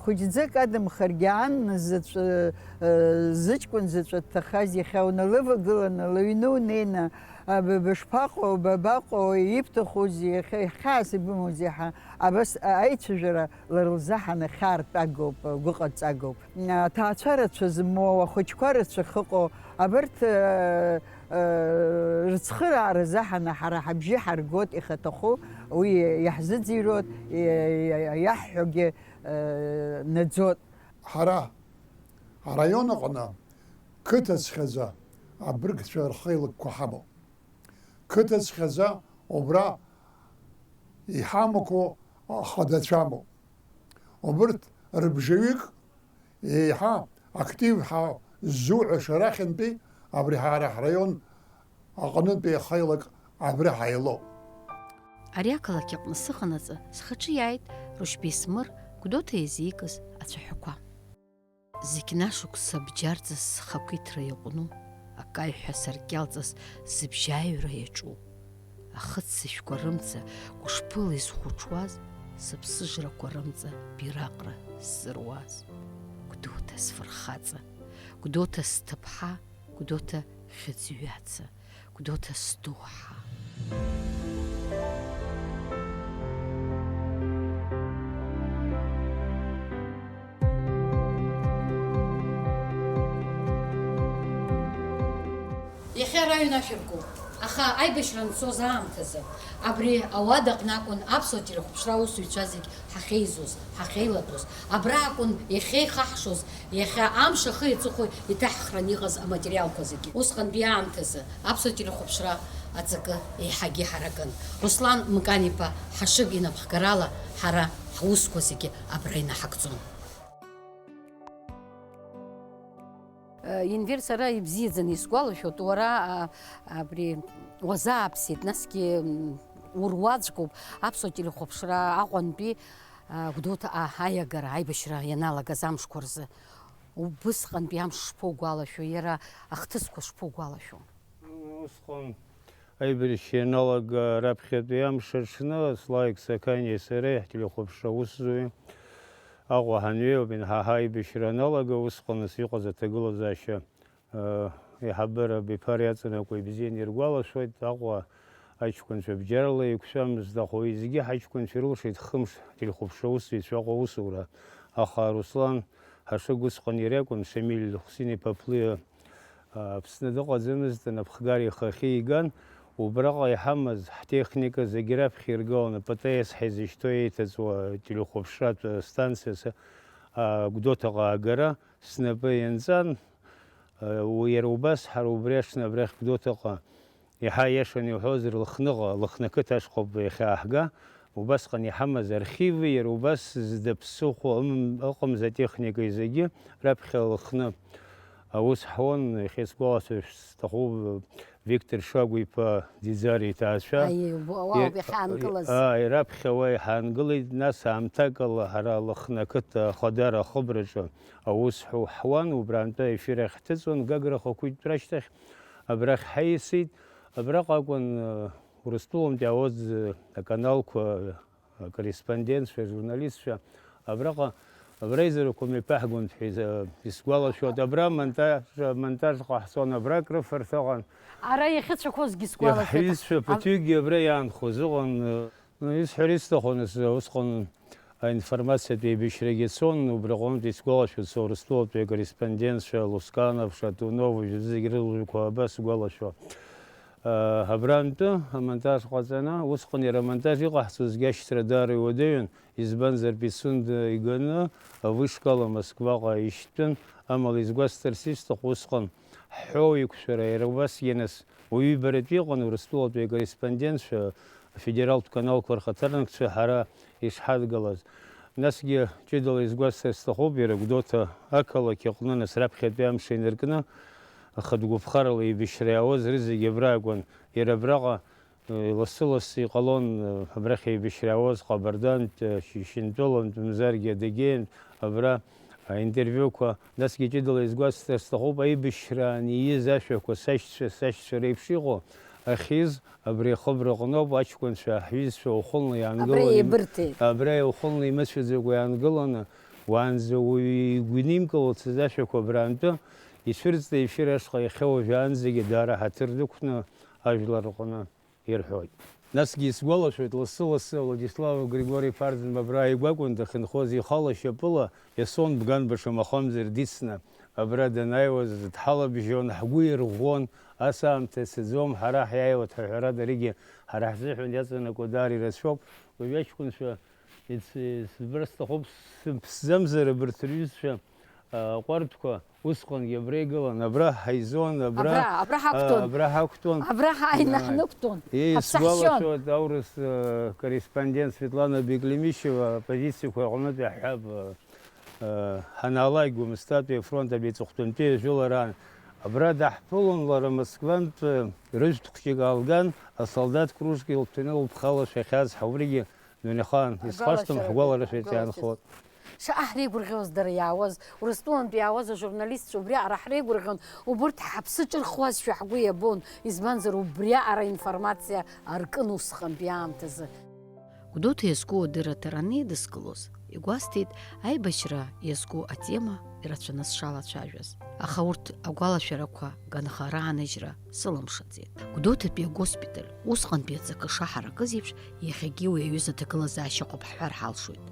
хәыҷӡак адамхаргьы, ан заҵә-, е, зыҷкәын заҵәы дҭахаз иахьа уналывагыланы, лыҩны унеины, а, б-, бышԥаҟоу, бабаҟоу, ибҭахузеи, иахьа ихьаас ибымоузеи ҳәа, абас аицәажәара лара лзаҳаны хьаартә агоуп, гәыҟаҵагоуп. Аҭаацәа рацәа змоу, ахәыҷқәа рацәа ахьыҟоу, абарҭ, э, э, рыцхырааразы ҳара ҳабжьы ҳаргоит, ихаҭаху уи иаҳзыӡырҩуеит, иа-, иа-, иаҳҳәогьы, э, наӡоит. Ҳара араион аҟны қыҭацәгьаӡа абыргцәа рхеилакқәа ҳамоуп. Қыҭацәгьаӡа убра иҳамақәоу ахадацәа амоуп. Убырҭ рыбжаҩык еиҳа актив ҳәа ззуҳәаша рахьынтәи абри ҳара ҳраион аҟнытәи ахеилак абра ҳаилоуп. Ари ақалақь аҟны сыҟанаҵы, схаҿы иааит Рушьбеи Смыр Гәдоуҭа иазикыз ацәаҳәақәа. Зегь нашықәса бџьарҵас схақәиҭра иаҟәну, акаҩҳәа саркьалҵас зыбжьааҩра иаҿу, ахыццышәқәа рымҵа гәышԥыла изхәаҽуаз, сыԥсыжрақәа рымҵа бираҟра ззыруаз. Гәдоуҭа сфырхаҵа, Гәдоуҭа сҭыԥҳа, Гәдоуҭа хьыӡҩаца, Гәдоуҭа сдоуҳа. Иахьа раҩны ашәа ркуп, аха аибашьра анцоз аамҭазы абри ауадаҟны акәын аԥсуа телехәаԥшра аусзуҩцәа зегь ҳахьеизоз, ҳахьеилатәоз, абра акәын иахьеихаҳшоз, иахьа амш ахи аҵыхәеи иҭаҳхраны иҟаз аматериалқәа зегьы. Усҟантәи аамҭазы аԥсуа телехәаԥшра аҵакы еиҳагьы ҳаракын. Руслан Мкан-иԥа Ҳашыг инапхгарала ҳара ҳусқәа зегьы абра инаҳагӡон. Э, Енвер, сара ибзиаӡаны исгәалашәоит, уара, а, абри уазааԥсеит, насгьы, м, уруаӡәкуп аԥсуа телехәаԥшра Аҟәантәи, а, Гәдоуҭа, а, аиагара, аибашьра ианалагаз амшқәа рзы. Убысҟантәи амш шԥоугәалашәо, иара ахҭысқәа шԥоугәалашәо? Усҟан аибашьра ианалага раԥхьатәи амш аҽны, Славик Сақаниеи сареи ҳтелехәаԥшра аусзуҩы Аҟәа ҳанҩеиуа, инҳа-, ҳаибашьра аналага, усҟан ас иҟаз аҭагылазаашьа, э, аиҳабыра абиԥара иаҵанакуа ибзианы иргәалашәоит. Аҟәа аҷкәынцәа бџьарла еиқәшәамызт, аха уеизгьы ҳаҷкәынцәа ирылшеит хымш ҳтелехәаԥшра аусзуҩцәа Аҟәа аусура. Аха Руслан Ҳашыг усҟан иара иакәын, Шамиль Хәсин-иԥа Плиа Аԥсны дыҟаӡамызт, анапхгара ихахьы иган, убраҟа иҳамаз ҳтехника зегьы раԥхьа иргыланы, П Т С ҳәа изышьҭоу еиҭаҵуа телехәаԥшратә станциа, а, Гәдоуҭаҟа аагара снапы ианҵан, а, уи иара убас ҳара убри аҽны абрахь Гәдоуҭаҟа, иаҳа иашаны иуҳәозар, Лыхныҟа, Лыхны ақыҭа ашҟоуп иахьа ҳга, Убасҟан иҳамаз архиви, иара убас зда ԥсыхәа ым-, ыҟамыз атехникеи зегьы раԥхьа Лыхны аус ҳуан, иахьа исгәаласыршәарц сҭахуп, Виктор Шагәа-иԥа Диӡариа иҭаацәа. Аиеи, уа-, уаауп Ир-, иахьаанкылаз. Ааи, раԥхьа уа иҳаангылеит, нас аамҭакала ҳара Лыхны ақыҭа Ахадара ахыбраҿы аус ҳу-, ҳуан, убрантәи аефир ахь ҳҭыҵуан, Гагра ахақәиҭтәра ашьҭахь абрахь ҳаиасит, абраҟа акәын, Урыстәылантәи иаауаз, э, аканалқәа, э, акорреспондентцәа, ажурналистцәа, абраҟа, абра аизарақәа мҩаԥаҳгон ҳәа иза-, исгәалашәоит. Абра амонтаж, амонтаж ҟаҳҵон, абра акрыфарҭа ыҟан. Ара иахьыцәақәозгьы сгәалашәоит. Ҳҩызцәа ԥыҭҩыкгьы абра иаанхоз ыҟан, э, ну, исҳәар исҭаху, нас, усҟан аинформациатә еибашьрагьы цон, убри аҟынтә исгәалашәоит, са Урыстәылатәи акорреспондентцәа Лусканов, Шатунов, уажәазы зегь рыжәлақәа абас сгәалашәо. Абрантәы амонтаж ҟаҵаны, усҟан иара амонтаж иҟаҳҵозгьы ашьҭра даара иуадаҩын, избанзар, Пицунда иганы авышкала Москваҟа ишьҭтәын, амала изгәасҭарц исҭаху, усҟан ҳҳәоу еиқәшәара иара убасгьы, нас, уаҩы ибаратәы иҟан Урыстәылатәи акорреспондентцәа, афедералтә каналқәа рхаҭарнакцәа ҳара ишҳадгылаз. Насгьы ҷыдала изгәасҭар сҭахуп, иара Гәдоуҭа ақалақь аҟны, нас, раԥхьатәи амш инаркны, ахатә гәаԥхарала еибашьра иаауаз рызегьы абра акәын. Иара абраҟа, э, лассы-лассы иҟалон, э, абрахь еибашьра иаауаз Ҟабардантә, э, Шьынтәылантә, мамзаргьы Адыгеинтә, абра Аинтервиуқәа, насгьы ҷыдала изгәасҭар сҭахуп, аибашьраан ииз ашәақәа сашьцәа, сашьцәа реиԥш иҟоу ахьиз абри ахыбраҟноуп, аҷкәынцәа, ҳҩызцәа ухәылны иаангылон, абра еибырҭеит. Абра ухәылны имыцәаӡакәа иаангыланы, уаанӡа уаҩы игәы инимкылацыз ашәақәа абраантәы ицәырҵны ефир ашҟа иахьа уажәаанӡагьы даара ҳаҭыр дықәны ажәлар рҟны ирҳәоит. Насгьы исгәалашәоит, лассы-лассы Владислав Григори-иԥа Арӡынба абра ааигәа акәын дахьынхоз, ихала шьапыла Иасон Бганба шамахамзар дицны абра данааиуаз дҳалабжьон, ҳгәы ирӷәӷәон, ас аамҭа цаӡом, ҳара ҳиааиуеит ҳәа, ҳәарада, аригьы ҳара ҳзыҳәан иаҵанакуа даара ирацәоуп. Уажәы аҷкәынцәа, ицбар сҭахуп, сымԥсӡамзар абарҭ рҩызцәа, а, ҟәардәқәа, усҟангьы абра игылан, абра ҳаизон, абра, абра, абра ҳақәтәон. Абра ҳақәтәон. Абра ҳааины, ааи, ҳнықәтәон. Ҳаԥсаҳәшьон. Исгәалашәоит аурыс, э, корреспондент Светлана Беклемишева апозициақәа рҟнытә иаҳҳәап, э, э, ҳанаалак Гәымсҭатәи афронт абиҵыхәтәантәи ажәылараан. Абра даҳԥылон лара Москвантә, э, рыжәтә хәҷык аалган, асолдаҭ кружка илҭәаны лыԥхала шәахьааз ҳаурыгьы Дунеихаан, исхашҭым, ҳгәалашәоит, ҳгәалашәоит, иаанхоит. Шаҟа ҳреигәырӷьоз дара иаауаз, Урыстәылантәи иаауаз ажурналистцәа убри аҟара ҳреигәырӷьон, убырҭ ҳаԥсы ҿырхуазшәа ҳгәы иабон, избанзар, убри аҟара информациа аркын усҟантәи аамҭазы. Гәдоуҭа иазку адырраҭара анеидыскылоз, игәасҭеит, аибашьра иазку атема ирацәаны сшалацәажәаз. Аха урҭ агәалашәарақәа ганха рааныжьра сылымшаӡеит. Гәдоуҭатәи агоспиталь, усҟантәи аҵакы шаҳаракыз еиԥш, иахьагьы уи аҩыза аҭагылазаашьа ыҟоуп ҳҳәар ҳалшоит.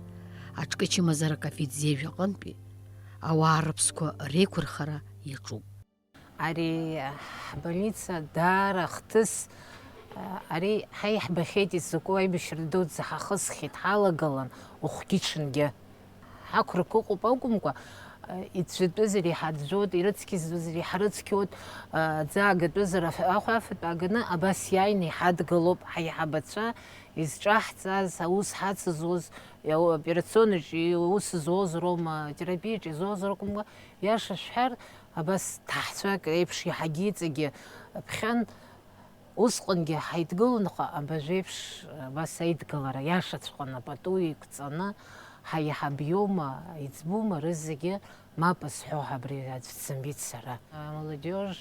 Аҿкы ачымазара ковид зеижә аҟынтәи ауаа рыԥсқәа реиқәырхара иаҿуп. Ари ҳбольница даара ахҭыс, ари ҳа иаҳбахьеит изакәу аибашьра дуӡӡа ҳахысхьеит, ҳалагалан ухәгьы-ҽынгьы. Ҳақәрақәа ыҟоуп акәымкәа, иӡәӡәатәызар иҳаӡәӡәоит, ирыцқьаӡатәызар иҳарыцқьоит, аӡы агатәызар аф-, ахә афатә аганы абас иааины иҳадгылоуп ҳаиҳабацәа, изҿаҳҵаз, аус ҳацызуаз, иау-, операционаҿ иус зуаз роума, терапиаҿ изуаз ракәымкәа, иаша шәҳәар, абас ҭаҳцәак реиԥш иаҳагьы иҵегьы ԥхьан. Усҟангьы ҳаидгылон, аха абыржәеиԥш абас аидгылара иашаҵәҟьаны пату иқәҵаны, ҳаиҳаб иоума, иӡбума, рызегьы мап зҳәо абри аӡә дсымбеит сара. Амолодиож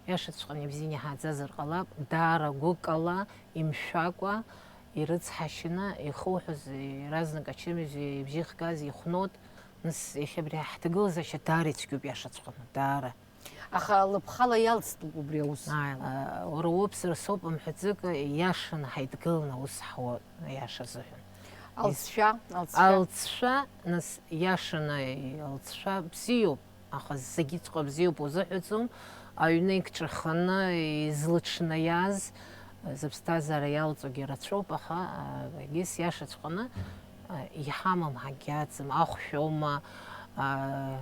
иашаҵәҟьаны ибзианы иҳааӡазар ҟалап, даара гәыкала, имшәакәа, ирыцҳашьаны, ихуҳәаз, иаразнак ачымазаҩ ибжьы ихгаз ихәнот, нас иахьа абри ҳҭагылазаашьа даара ицәгьоуп иашаҵәҟьаны, даара. Аха лыԥхала иалҵтәуп убри аус. Ааи, уара уоуп, сара соуп мҳәаӡакәа иашаны ҳаидгыланы аус ҳауа, аиаша азыҳәан. Алҵшәа, алҵшәа. Алҵшәа, нас, иашаны алҵшәа бзиоуп, аха зегьыҵәҟьа бзиоуп узыҳәаӡом. Аҩны икҿаханы излыҽнаиаз, зыԥсҭазаара иалҵуагьы рацәоуп, аха, а, егьыс иашаҵәҟьаны, а, иҳамам ҳагьаӡым, ахәшәоума, а,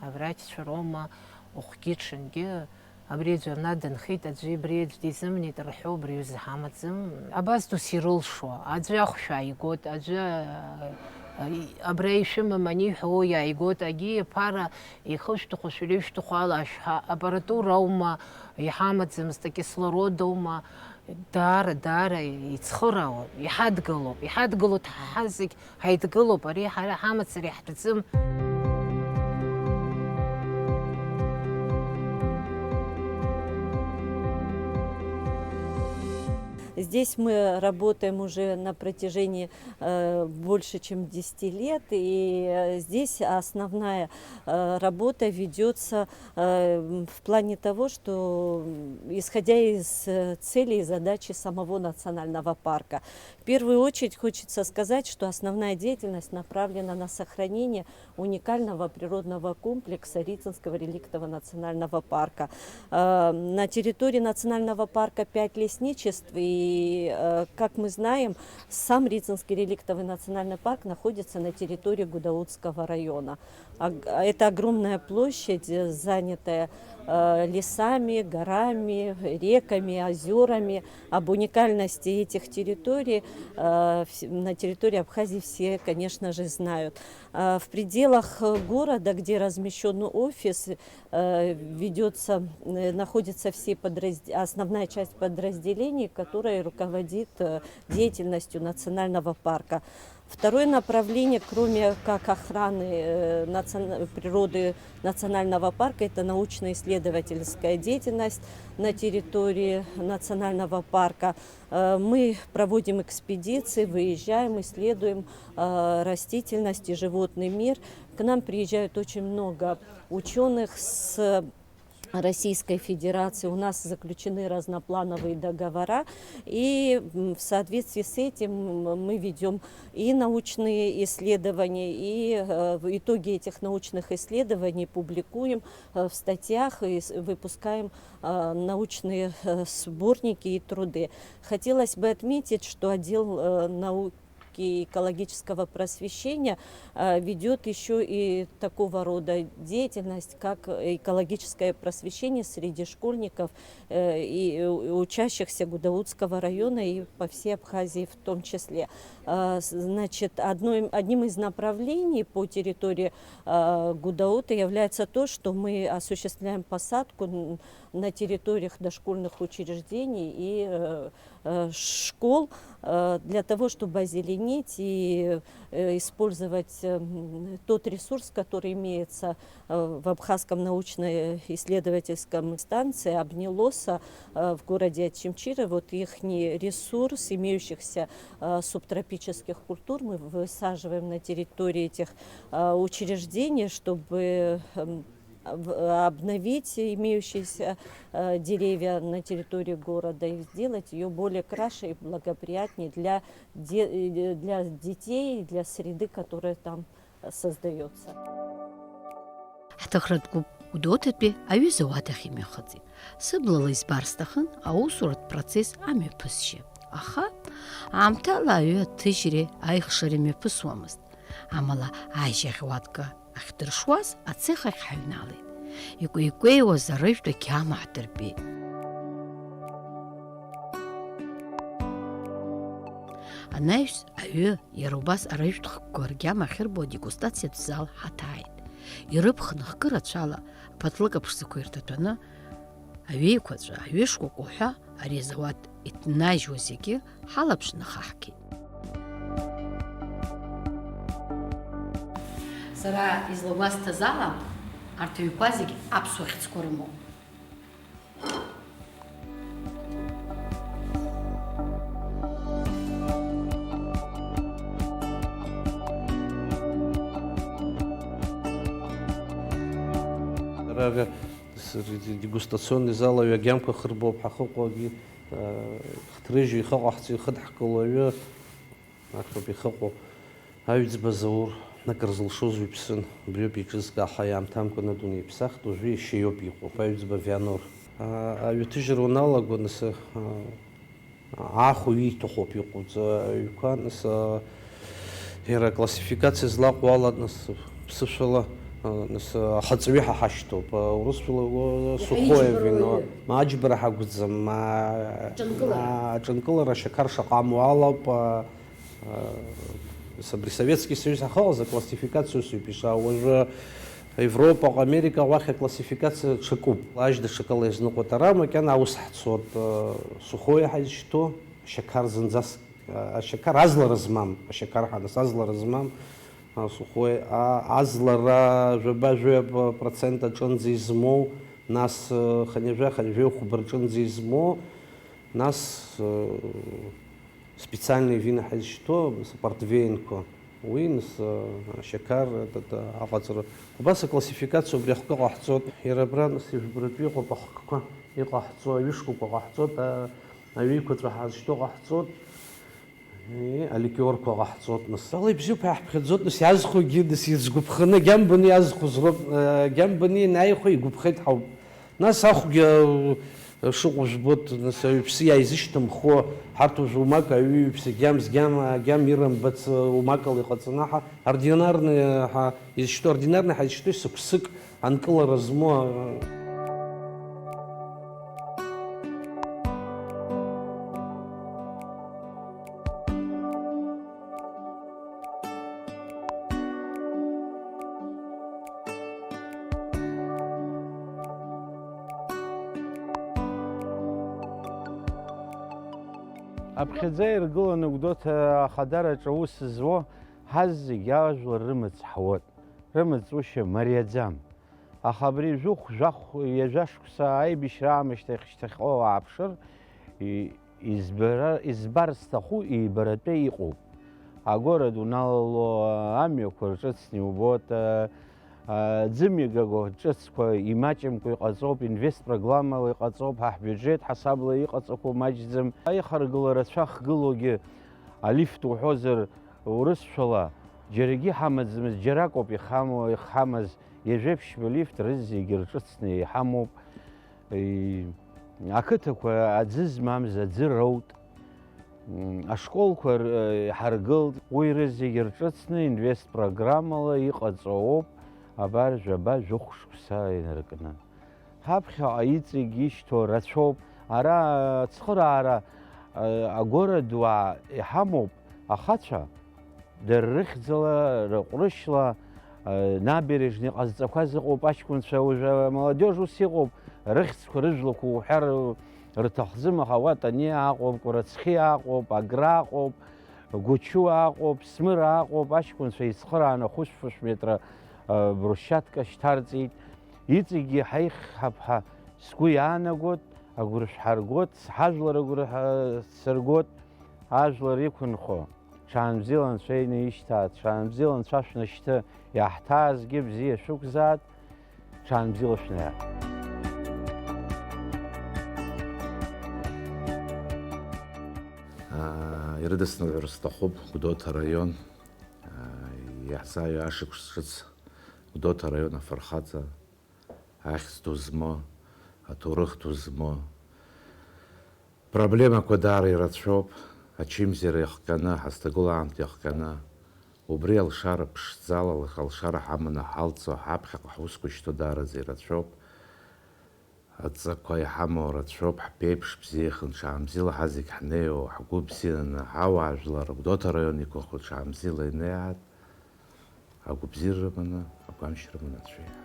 аврачцәа роума, ухәгьы-ҽынгьы, абри аӡәы ана дынхеит, аӡәы абри аӡә дизымнеит рҳәо, убри аҩыза ҳамаӡам. Абас дус ирылшо, аӡәы ахәшә ааигот, аӡәы, а, и-, абра ишәымам аниҳәа, уи иааигот, агьи аԥара ихышәҭаху, шәара ишәҭаху ала ашәҳәа, аппаратура аума, иҳамаӡамызт, акислород аума, даара, даара ицхыраауа, иҳадгылоуп, иҳадгылоит ҳа зегь. Ҳаидгылоуп, ари ҳара ҳамацара иаҳтәӡам. Здесь мы работаем уже на протяжении, э, больше чем десяти лет, и, э, здесь основная, э, работа ведётся, э, м, в плане того, что, м, исходя из, э, целей и задачи самого национального парка. В первую очередь хочется сказать, что основная деятельность направлена на сохранение уникального природного комплекса Рицинского реликтового национального парка. Э, на территории национального парка пять лесничеств, и, э, как мы знаем, сам Рицинский реликтовый национальный парк находится на территории Гудаутского района. Ог-, это огромная площадь, э, занятая, э, лесами, горами, реками, озёрами. Об уникальности этих территорий, э, вс-, на территории Абхазии все, конечно же, знают. Э, в пределах, э, города, где размещён офис, э, ведётся, э, находятся все подразд-, основная часть подразделений, которая руководит, э, деятельностью национального парка. Второе направление, кроме как охраны, э, национ-, природы национального парка, это научно-исследовательская деятельность на территории национального парка. Э, мы проводим экспедиции, выезжаем, исследуем, э, растительность и животный мир. К нам приезжают очень много учёных с Российской Федерации. У нас заключены разноплановые договора, и, м, в соответствии с этим, м, мы ведём и научные исследования, и, э, в итоге этих научных исследований публикуем, э, в статьях и с-, выпускаем, э, научные, э, сборники и труды. Хотелось бы отметить, что отдел, э, науки и экологического просвещения, э, ведёт ещё и такого рода деятельность, как экологическое просвещение среди школьников, э, и, э, учащихся Гудаутского района и по всей Абхазии в том числе. Э, с-, значит, одной, одним из направлений по территории, э, Гудаута является то, что мы осуществляем посадку н-, на территориях дошкольных учреждений и, э, э, школ, э, для того, чтобы озеленить и, э, использовать, эм, тот ресурс, который имеется, э, в Абхазском научно-исследовательском станции Абнилоса, э, в городе Очамчире. Вот ихний ресурс имеющихся, э, субтропических культур мы высаживаем на территории этих, э, учреждений, чтобы, эм, в-, обновить имеющиеся, э, деревья на территории города и сделать её более краше и благоприятнее для де-, э, для детей и для среды, которая там, э, создаётся. Ҳҭыхратә гәыԥ Гәдоуҭатәи аҩыза ауадахь имҩахыҵит. Сыблала избар сҭахын аусуратә процесс амҩаԥысшьа. Аха, аамҭала аҩы аҭыжьреи аихшареи мҩаԥысуамызт. Амала, ажьи ахьуатка ахьдыршуаз, ацех ахь ҳаҩналеит. Икәеикәеиуаз арыжәтә агьама ҳдырбеит. Анаҩс аҩы, иара убас арыжәтә хкқәа ргьама ахьырбо адегустациатә зал ҳаҭааит. Ирыԥхны хкы рацәала аԥатлыка ԥшӡақәа ирҭаҭәаны, аҩеиқәаҵәа, аҩышкәакәа уҳәа ари азауад иҭнажьуа зегьы ҳалаԥшны хаҳгеит. Сара излагәасҭаз ала, арҭ аҩқәа зегь аԥсуа хьӡқәа рымоуп. Ара, ара, с-, дегустационный зал аҩы агьамқәа хырбоуп, ҳахыҟоугьы, э, хҭрыжьу ихыҟаҳҵо, ихыдҳкыло аҩы. Ахьоуп ихыҟоу. Аҩӡба Заур, акыр зылшоз уи ԥсын, убриоуп еиҿызкаа, ҳа иаамҭамкәан адунеи иԥсахт, уажәы иашьа иоуп иҟоу, аҩӡба Вианор. А, аҩаҭыжьра уаналаго, нас, а, аахәаҩ ииҭаху ауп иҟоуҵо аҩқәа, нас, а, иара аклассификациа злаҟоу ала, нас, ԥсышәала, а, нас, а, ахаҵаҩы ҳа ҳашьҭоуп, а, урысшәала, а, сухое вино, ма аџьбара ҳакәӡам, ма, аҿынкылара, а, аҿынкылара ашьақар шаҟа амоу алоуп, а, Абри Советский Союз ҳахыҟаз аклассификациа усоуп ишаау. Уажәы Европаҟа, Америкаҟа уахь аклассификациа ҽакуп. Ажь даҽакала иазныҟәоит. Ара макьана аус ҳцот, э, сухое ҳаизшьҭоу, ашьақар зынӡаск, э, ашьақар азлара змам, ашьақар ҳаныс азлара змам, э, сухое, а, азлара жәаба-жәаба процент аҿынӡа измоу, нас, э, хынҩажәа, хынҩажәи хәба рҿынӡа измоу, нас, э, Специальные вина ҳазышьҭоу, нас, апортвейнқәа, уи, нас, ашьақар, та, та, аҟаҵара. Убас аклассификациа убри ахкы ҟаҳҵоит. Иара абра, нас, ижәбаратәы иҟоуп ахкқәа, иҟаҳҵо, аҩышкақәа ҟаҳҵоит, а, аҩеиқәаҵәа ҳазышьҭоу ҟаҳҵоит, е, аликиорқәа ҟаҳҵоит, нас. Ала ибзиоуп ҳәа иаҳԥхьаӡоит, нас, иазхәогьы, нас, изгәаԥханы, агьамбаны иазхәыз роуп, э, агьамбаны ианааихәа игәаԥхеит ҳауп. Нас ахәгьы, э, шыҟоу жәбоит, нас аҩԥсы иааизышьҭымхуа, ҳарҭ уажә умак аҩы, ҩԥсы гьам, згьам, агьам ирымбац, э, умакала иҟаҵаны ҳа, ординарный, ҳа изышьҭоу, ординарный ҳаизышьҭоу сықәсык анкылара змоу, э, Аԥхьаӡа иргыланы Гәдоуҭа ахадараҿы аус зуа ҳазегь ажәлар рымаҵ ҳауеит, рымаҵушьа мариаӡам. Аха абри жәохә-жәахә ҩажәа шықәса аибашьра аамышьҭахь шьҭахьҟа уааԥшыр, и-, избара, избар зҭаху еибаратәы иҟоуп. Агәара дуналало, амҩақәа рҿыцны иубоит, а, а, ӡымҩагаго ҿыцқәа имаҷымкәа иҟаҵоуп, инвест программала иҟаҵоуп, ҳа ҳбиуџьет ҳасабла иҟаҵақәоу маҷӡам. Аихаргыла рацәа ахгылоугьы, алифт уҳәозар урысшәала, џьарагьы иҳамаӡамызт, џьаракоуп ихамоу, ихҳамаз, ҩажәеиԥшьба лифт рызегьы рҿыцны иҳамоуп. И-, ақыҭақәа аӡы змамыз аӡы роут. М, ашколқәа р-, иҳаргылт. Уи рызегьы рҿыцны инвест программала иҟаҵоуп, абар жәаба-жәохә шықәса инаркны. Ҳаԥхьаҟа иҵегь ишьҭоу рацәоуп. Ара ацхыраара, а, агәара дуаа иҳамоуп, ахацәа. Дара рыхьӡала, рыҟәрышьла, э, набережны иҟазҵақәаз ыҟоуп, аҷкәынцәа, уажәы амолодежь ус иҟоуп, рыхьӡқәа, рыжәлақәа уҳәар рҭахӡам, аха Уатани аҟоуп, Кәарацхи аҟоуп, Агра аҟоуп, Гучу аҟоуп, Смыр аҟоуп, аҷкәынцәа ицхырааны хәышә-фышә метра, э, брусчатка шьҭарҵеит. Иҵегьгьы ҳаихьап ҳәа сгәы иаанагоит, агәра шәҳаргоит, ҳажәлар агәра ҳа-, сыргоит, ажәлар иқәынхо. Ҽаанбзиала Анцәа инаишьҭааит, ҽаанбзиала Анцәа шәнашьҭы, иаҳҭаазгьы бзиа шәықәзааит, ҽаанбзиала шәнаиааит. Аа, ирыдысныҳәар сҭахуп Гәдоуҭа араион, аа, иаҳзааиуа ашықәс ҿыц Гәдоуҭа араион афырхаҵа, ахьӡ ду змоу, аҭоурых ду змоу. Проблемақәа даара ирацәоуп, ачымзара иахҟьаны, ҳазҭагылоу аамҭа иахҟьаны, убри алшара ԥшӡала, алшара ҳаманы ҳалҵуа, ҳаԥхьаҟа ҳусқәа шьҭоу даараӡа ирацәоуп. Адҵақәа иҳамоу рацәоуп, ҳԥеиԥш бзиаханы, ҽаанбзиала ҳазегь ҳнеиуа, ҳгәы бзианы, ҳауаажәлар, Гәдоуҭа араион иқәынхо ҽаанбзиала инеиааит. Агәабзиара рыманы, агәамчра рыманы Анцәа иҳәа.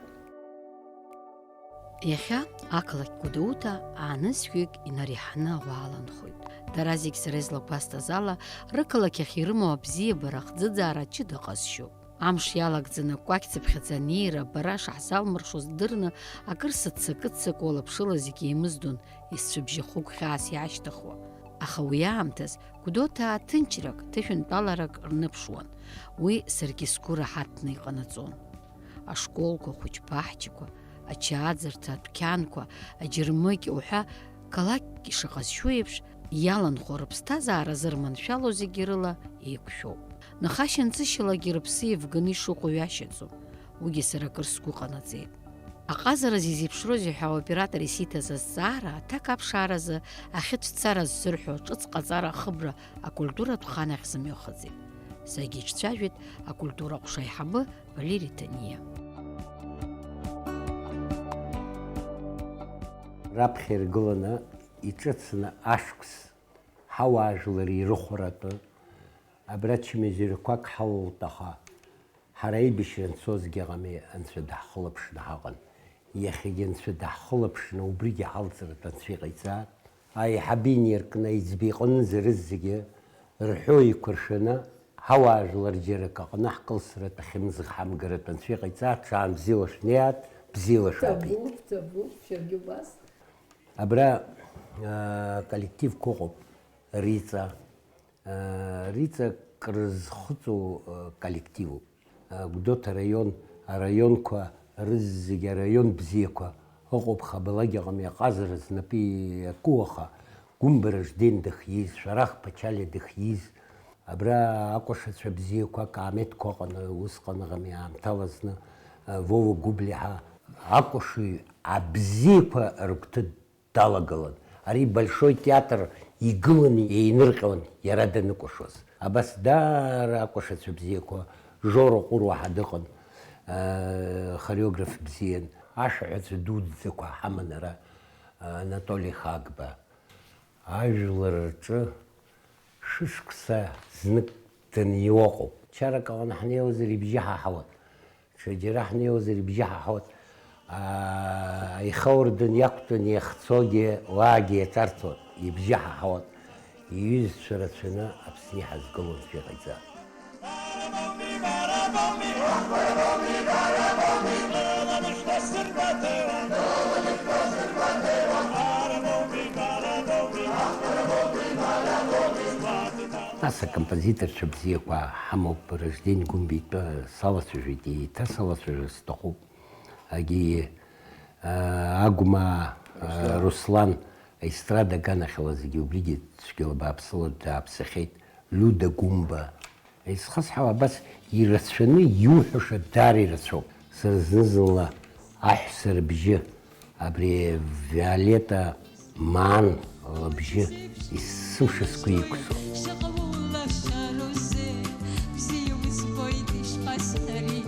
Иахьа ақалақь Гәдоуҭа аанызқьҩык инареиҳаны ауаа аланхоит. Дара зегь сара излагәасҭаз ала, рықалақь ахь ирымоу абзиабара ахӡыӡаара ҷыда ҟазшьоуп. Амш иалагӡаны кәакьцыԥхьаӡа анеира бара шаҳзалмыршоз здырны, акыр сыццакы-ццакуа лаԥшыла зегь еимыздон, исцәыбжьахо гәхьаас иаашьҭыхуа. Аха уи аамҭаз Гәдоуҭа ҭынчрак, ҭышәынтәаларак рныԥшуан. Уи саргьы сгәы раҳаҭны иҟанаҵон. Ашколқәа, ахәыҷқәа, ахьчақәа, ачааӡырҭа, адәқьанқәа, аџьармыкьа уҳәа, қалақьк ишыҟазшьоу еиԥш, иаланхо рыԥсҭазаара зырманшәало зегьы рыла еиқәшәоуп. Нхашьа-нҵышьалагьы рыԥсы еивганы ишыҟоу ҩашьаӡом. Уигьы сара акыр сгәы ҟанаҵеит. Аҟазараз изеиԥшроузеи ҳәа аоператор исиҭаз азҵаара аҭак аԥшааразы ахьыцәцара ззырҳәо ҿыц ҟаҵара ахыбра акультуратә хан ахь сымҩахыҵит. Сагьыҿцәажәеит акультура ҟәша аиҳабы Валери Ҭаниа. Раԥхьа иргыланы иҿыцны ашықәс ҳауаажәлар ирыхәаратәы абра чымазаҩрақәак ҳалалт, аха ҳара аибашьра анцозгьы ҟами, Анцәа даҳхылаԥшны ҳаҟан. Иахьагьы Анцәа даҳхылаԥшны убригьы ҳалҵратә Анцәа иҟаиҵааит. Аиҳабы инаркны аиҵбы иҟынӡа рызегьы рҳәо еиқәыршәаны, ҳауаажәлар џьарак аҟны ҳкылсратә ахьымӡӷ ҳамгаратә Анцәа иҟаиҵааит, ҽаанбзиала шәнеиааит, бзиала шәаабеит. Ҭабуп, ҭабуп, шәаргьы убас. Абра, аа, коллективқәа ыҟоуп, Риҵа, Риҵа крызхыҵу, э, коллективуп. Э, Гәдоуҭа араион, араионқәа рызегьы араион бзиақәа ыҟоуп, хабалагьы ҟамиаҟазара знапы иаку, аха Гәымбаражден дыхиз, Шәарах Ԥачалиа дыхиз, абра акәашацәа бзиақәа акаамеҭқәа ыҟаны усҟан ҟами аамҭала зны, э, Вова Гәыблиаҳа акәашаҩ абзиақәа рыгәҭа далагылан. Ари Большой театр игыланы еинырҟьон иара даныкәашоз. Абас даара акәашацәа бзиақәа, Жора Ҟәыруаҳа дыҟан, аа, хореограф бзиан, ашәаҳәацәа дуӡӡақәа ҳаман ара, Анатоли Хагба. Ажәлар рҿы шәышықәса знык даниуа ыҟоуп. Чарак аҟны ҳнеиуазар ибжьы ҳаҳауан. Ҽаџьара ҳнеиуазар ибжьы ҳаҳауан. Аа, аихаурдын иақәтәан иахцогьы уаагьы иаҿарҵон, ибжьы ҳаҳауан. Иҩызцәа рацәаны Аԥсны иҳазгыло аӡәы иҟаиҵа. Нас акомпозиторцәа бзиақәа ҳамоуп, Ражден Гәымба итәы салацәажәеит, еиҭа салацәажәар сҭахуп. Агьигьы, аа, Агәмаа, аа, Руслан. Руслан, аестрада аганахьала зегьы убригьы цәгьала бааԥсыла дааԥсахьеит, Лиуда Гәымба. Исхысҳәаауа абас ирацәаны иуҳәаша даара ирацәоуп. Сара зны-зынла аҳәса рыбжьы, абри Виолетта Маан лыбжьы есымша сгәы иқәсуа. Шаҟа улашарузеи, бзиа узбоит ишԥасҳәари,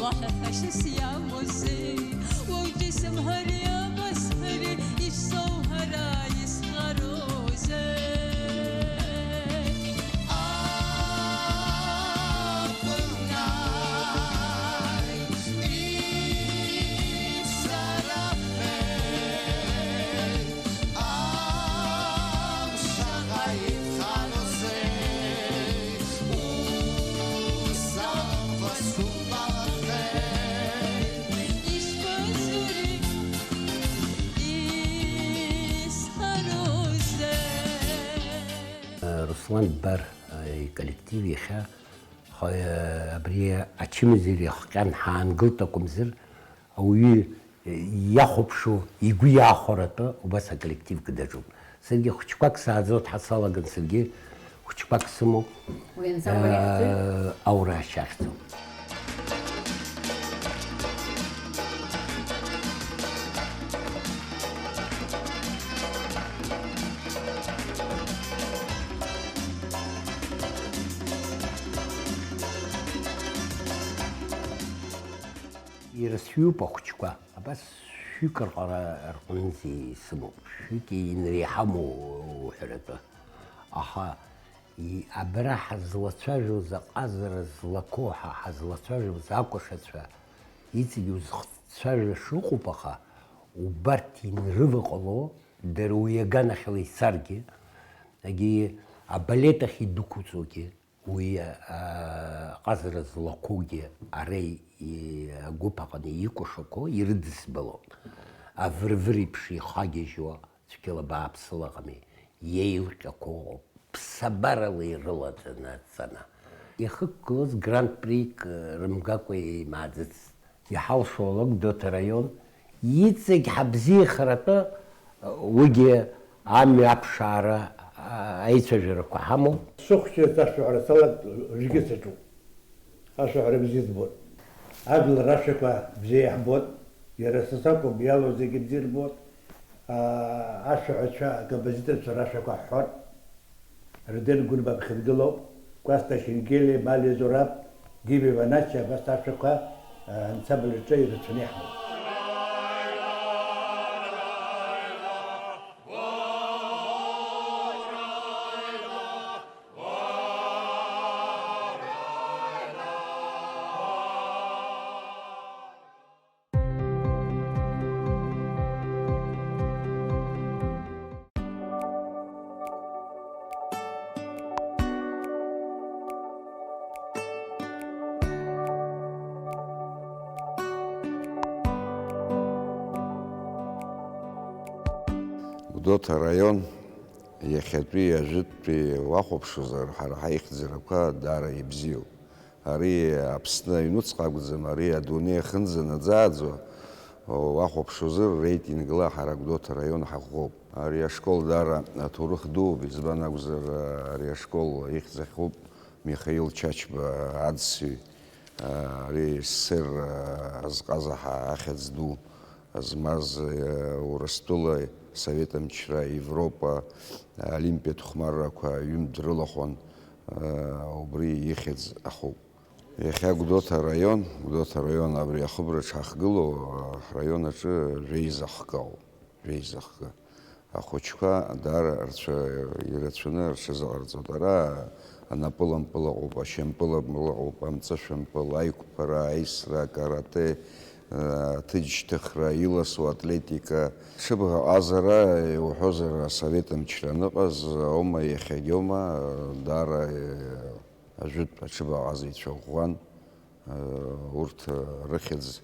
уаҳа ҳәашьас иамоузеи, уаҩ џьысымҳәари абасҳәари, ишсоуҳәара исҟарозеи. Руслан Дбар иколлектив иахьа Ха-, абри ачымазара иахҟьан ҳаангылт акәымзар, ауаҩы иахәаԥшуа, игәы иаахәаратәы убас аколлективк даҿуп. Саргьы хәыҷқәак сааӡо дҳасалаган, саргьы хәыҷқәак сымоуп. Уи анҵа аура иахьӡои? Э, аура ахьахьӡом. Ирацәаҩуп ахәыҷқәа, абас шәҩык рҟара рҟынӡа исымоуп, шәҩык инреиҳаму уҳәаратәы. Аха и-, абра ҳазлацәажәоз аҟазара злақәоу, ҳа ҳазлацәажәоз акәашацәа иҵегь узхцәажәаша ыҟоуп, аха убарҭ инрываҟало, дара уи аганахьала ицаргьы, егьи абалет ахь идәықәҵогьы, уи, а, аҟазара злақәоугьы ара и-, агәыԥ аҟны икәашақәоу ирыдысбалон. Авыр-выр еиԥш ихагьежьуа, цәгьала бааԥсыла ыҟами, иеилҟьақәоу ыҟоуп, ԥсабарала ирылаҵаны адҵаны. Иахьықәгылаз гран-прик, э, рымгакәа еимааӡыцт. Иҳалшо ала Гәдоуҭа араион иҵегь ҳабзиахаратәы, уигьы амҩа аԥшаара, а, аицәажәарақәа ҳамоуп. Сыхәшьцәа ашәаҳәара салагт уажәгьы саҿуп. Ашәаҳәара бзиа збоит. Ажәлар рашәақәа бзиа иаҳбоит. Иара са сакәым, иалоу зегьы бзиа рбоит. А, ашәаҳәацәа, акомпозиторцәа рашәақәа ҳҳәоит. Арден Гәынба дхыдгылоуп, Кәасҭа Шьенгелиа, Малиа Зураб, Гиви Ванача, абас ашәақәа, а, ансамбль аҿы ирацәаны иаҳауеит. Гәдоуҭа араион иахьатәи ажәытәтәи уахәаԥшуазар, ҳара ҳаихьӡарақәа даара ибзиоуп. Ари Аԥсны аҩнуҵҟа акәӡам, ари адунеи ахьынӡанаӡааӡо, уахәаԥшуазар, реитингла ҳара Гәдоуҭа араион ҳаӷәӷәоуп. Ари ашкол даара аҭоурых дууп, избан акәзар, ари ашкол ихьӡахьоуп Михаил Чачба аӡсҩы, ари СССР азҟазаҳа ахьӡ ду змаз, Урыстәыла, Совет мчра, Европа, Олимпиатә хәмаррақәа ҩынтә дрылахәын, убри ихьӡ ахуп. Иахьа Гәдоуҭа араион, Гәдоуҭа араион абри ахыбраҿ ҳахгылоу, ҳраион аҿы жәеиза хкы ауп, жәеиза хкы. Ахәыҷқәа даара рцәа-, ирацәаны рҽазыҟарҵоит. Ара анапылампыл ыҟоуп, ашьампылампыл ыҟоуп, амҵышәампыл, аиқәԥара, аисра, акарате, Аҭыџьшьҭыхра, иласу атлетика, ҽыбӷаҟазара, иуҳәозар, асовет мчра аныҟаз аума, иахьагьоума, даара ажәытә аҽыбӷаҟазаҩцәа ӷәӷәан. Урҭ рыхьӡ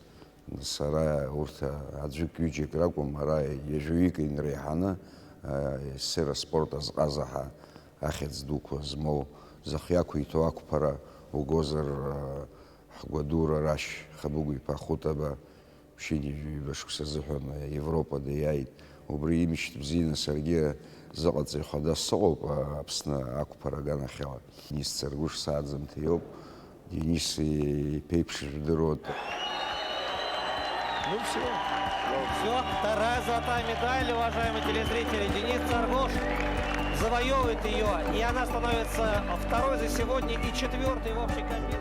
сара, урҭ аӡәык-ҩыџьак ракәым, ара ҩажәаҩык инреиҳаны СССР аспорт азҟаза ҳәа ахьӡ дуқәа змоу, зхы иақәиҭу ақәԥара угозар, ҳгәадура Рашь Хабыгә-иԥа Хәытаба, ԥшьынҩажәи ҩба шықәса азыҳәан Европа диааит. Убри имышьҭ бзианы саргьы зыҟаҵаҩ хада сыҟоуп Аԥсны ақәԥара аганахьала. Денис Царгәыш сааӡамҭа иоуп. Денис иԥеиԥш жәдыруа. Ну всё. Всё, вторая золотая медаль, уважаемые телезрители. Денис Царгуш завоёвывает её, и она становится второй за сегодня и четвёртой в общей копилке.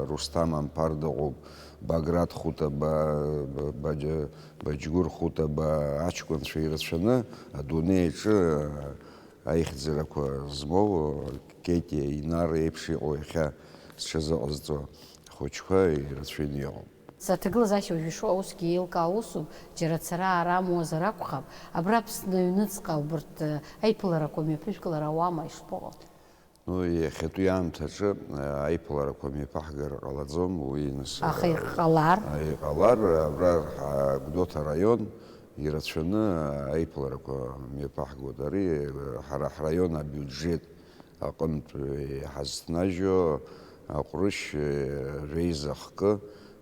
Русҭам Амԥар дыҟоуп, Баграт Хәытаба, Баџь-, Баџьгәыр Хәытаба, аҷкәынцәа ирацәаны адунеи аҿы аихьӡарақәа змоу Кетиа, Инар еиԥш иҟоу иахьа зҽазыҟазҵо ахәыҷқәа ирацәаҩны иҟоуп. Сара аҭагылазаашьа уажә ишыҟоу аусгьы еилкаау усуп, џьара ацара аара амуазар акәхап, абра Аԥсны аҩныҵҟа убарҭ, э, аиԥыларақәа мҩаԥыжәгалар ауама, ишԥаҟоу? Ну, иахьатәи аамҭаҿы, э, аиԥыларақәа мҩаԥаҳгар ҟалаӡом, уи нас, Аха э, иҟалар? Иҟалар, абра ҳа-, Гәдоуҭа араион ирацәаны аиԥыларақәа мҩаԥаҳгоит. Ари, э, ҳара ҳраион абиуџьет аҟынтә иҳазҭнажьу аҟәрышь, э, жәеиза хкы,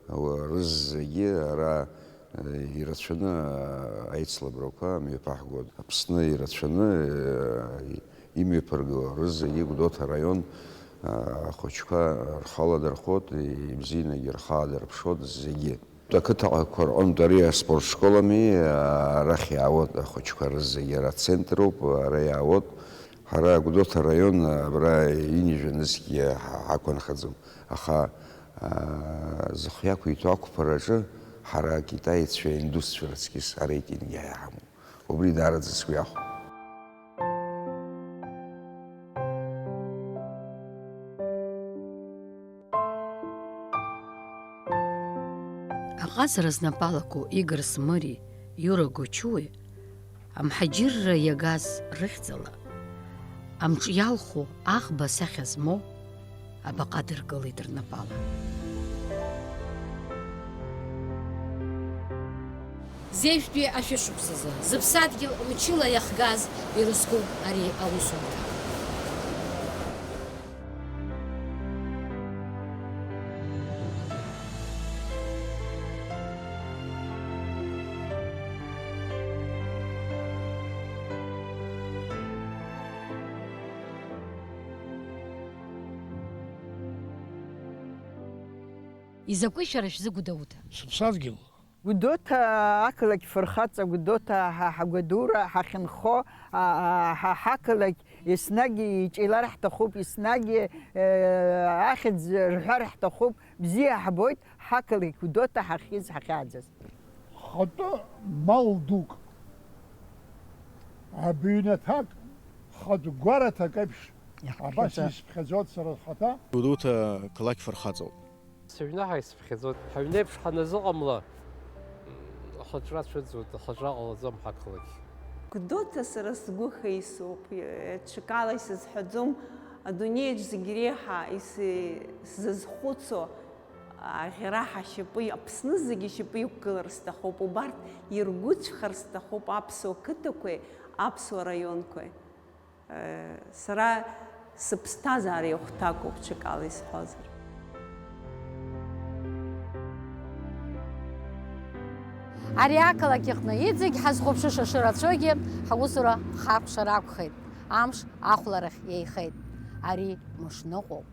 уа рызегьы ара, э, ирацәаны, э, аицлабрақәа мҩаԥаҳгоит. Аԥсны ирацәаны, э, имҩаԥырго рызегьы Гәдоуҭа араион, э, ахәыҷқәа рхы аладырхәуеит, ибзианагьы рхы аадырԥшуеит зегьы. Ақыҭақәа рҟынтә ари аспорт школ ами, арахь иаауеит ахәыҷқәа рызегьы, ара ацентр ауп, ара иаауеит. Ҳара Гәдоуҭа араион абра ҩынҩажәа нызқьгьы ҳа-, ҳақәынхаӡом, аха, аа, зхы иақәиҭу ақәԥараҿы ҳара акитаеццәа, аиндусцәа рыҵкьыс ареитинг иаҳамоуп. Убри даараӡа сгәы иахәоит. Аҟазара знапы алаку Игор Смыри, Иура Гочуи амҳаџьырра иагаз рыхьӡала, амҿы иалху аӷба асахьа змоу абаҟа дыргылеит рнапала. Зежәтәи ашәышықәсазы зыԥсадгьыл мчыла иахгаз ирызкуп ари аусумҭа. Изакәи шәара шәзы Гәдоуҭа? Сыԥсадгьыл. Гәдоуҭа ақалақь фырхаҵа, Гәдоуҭа ҳа-, ҳагәадура, ҳахьынхо, а-, а-, ҳа-, ҳақалақь еснагь иҿиалар ҳҭахуп, еснагь, э, ахьӡ рҳәар ҳҭахуп, бзиа ҳбоит, ҳақалақь Гәдоуҭа ҳахьиз, ҳахьааӡаз. Хатәы мал дук, абыҩнаҭак, хатә гәараҭак еиԥш, абас Иаҳԥхьаӡа. Исԥхьаӡоит сара схаҭа. Гәдоуҭа қалақь фырхаҵоуп. Сыҩны ҳаицыԥхьаӡоит. Ҳаҩнеиԥш ҳаназыҟамла, ҳаҿра цәыӡуеит, ҳаҿра ҟалаӡом ҳақалақь. Гәдоуҭа сара сгәы хеисоуп, ҽакала исызҳәаӡом, адунеиаҿ зегь реиҳа ис-, сзызхәыцуа аӷьара ҳашьапы, Аԥсны зегьы ишьапы иқәгылар сҭахуп, убарҭ иргәыҵәхар сҭахуп аԥсуа қыҭақәеи аԥсуа раионқәеи. Сара сыԥсҭазаара ихәҭакуп, ҽакала исҳәозар. Ари ақалақь аҟны иҵегь ҳазхәаԥшыша шырацәоугьы, ҳусура хархәшар акәхеит. Амш ахәларахь еихеит. Ари мышныҟәоуп.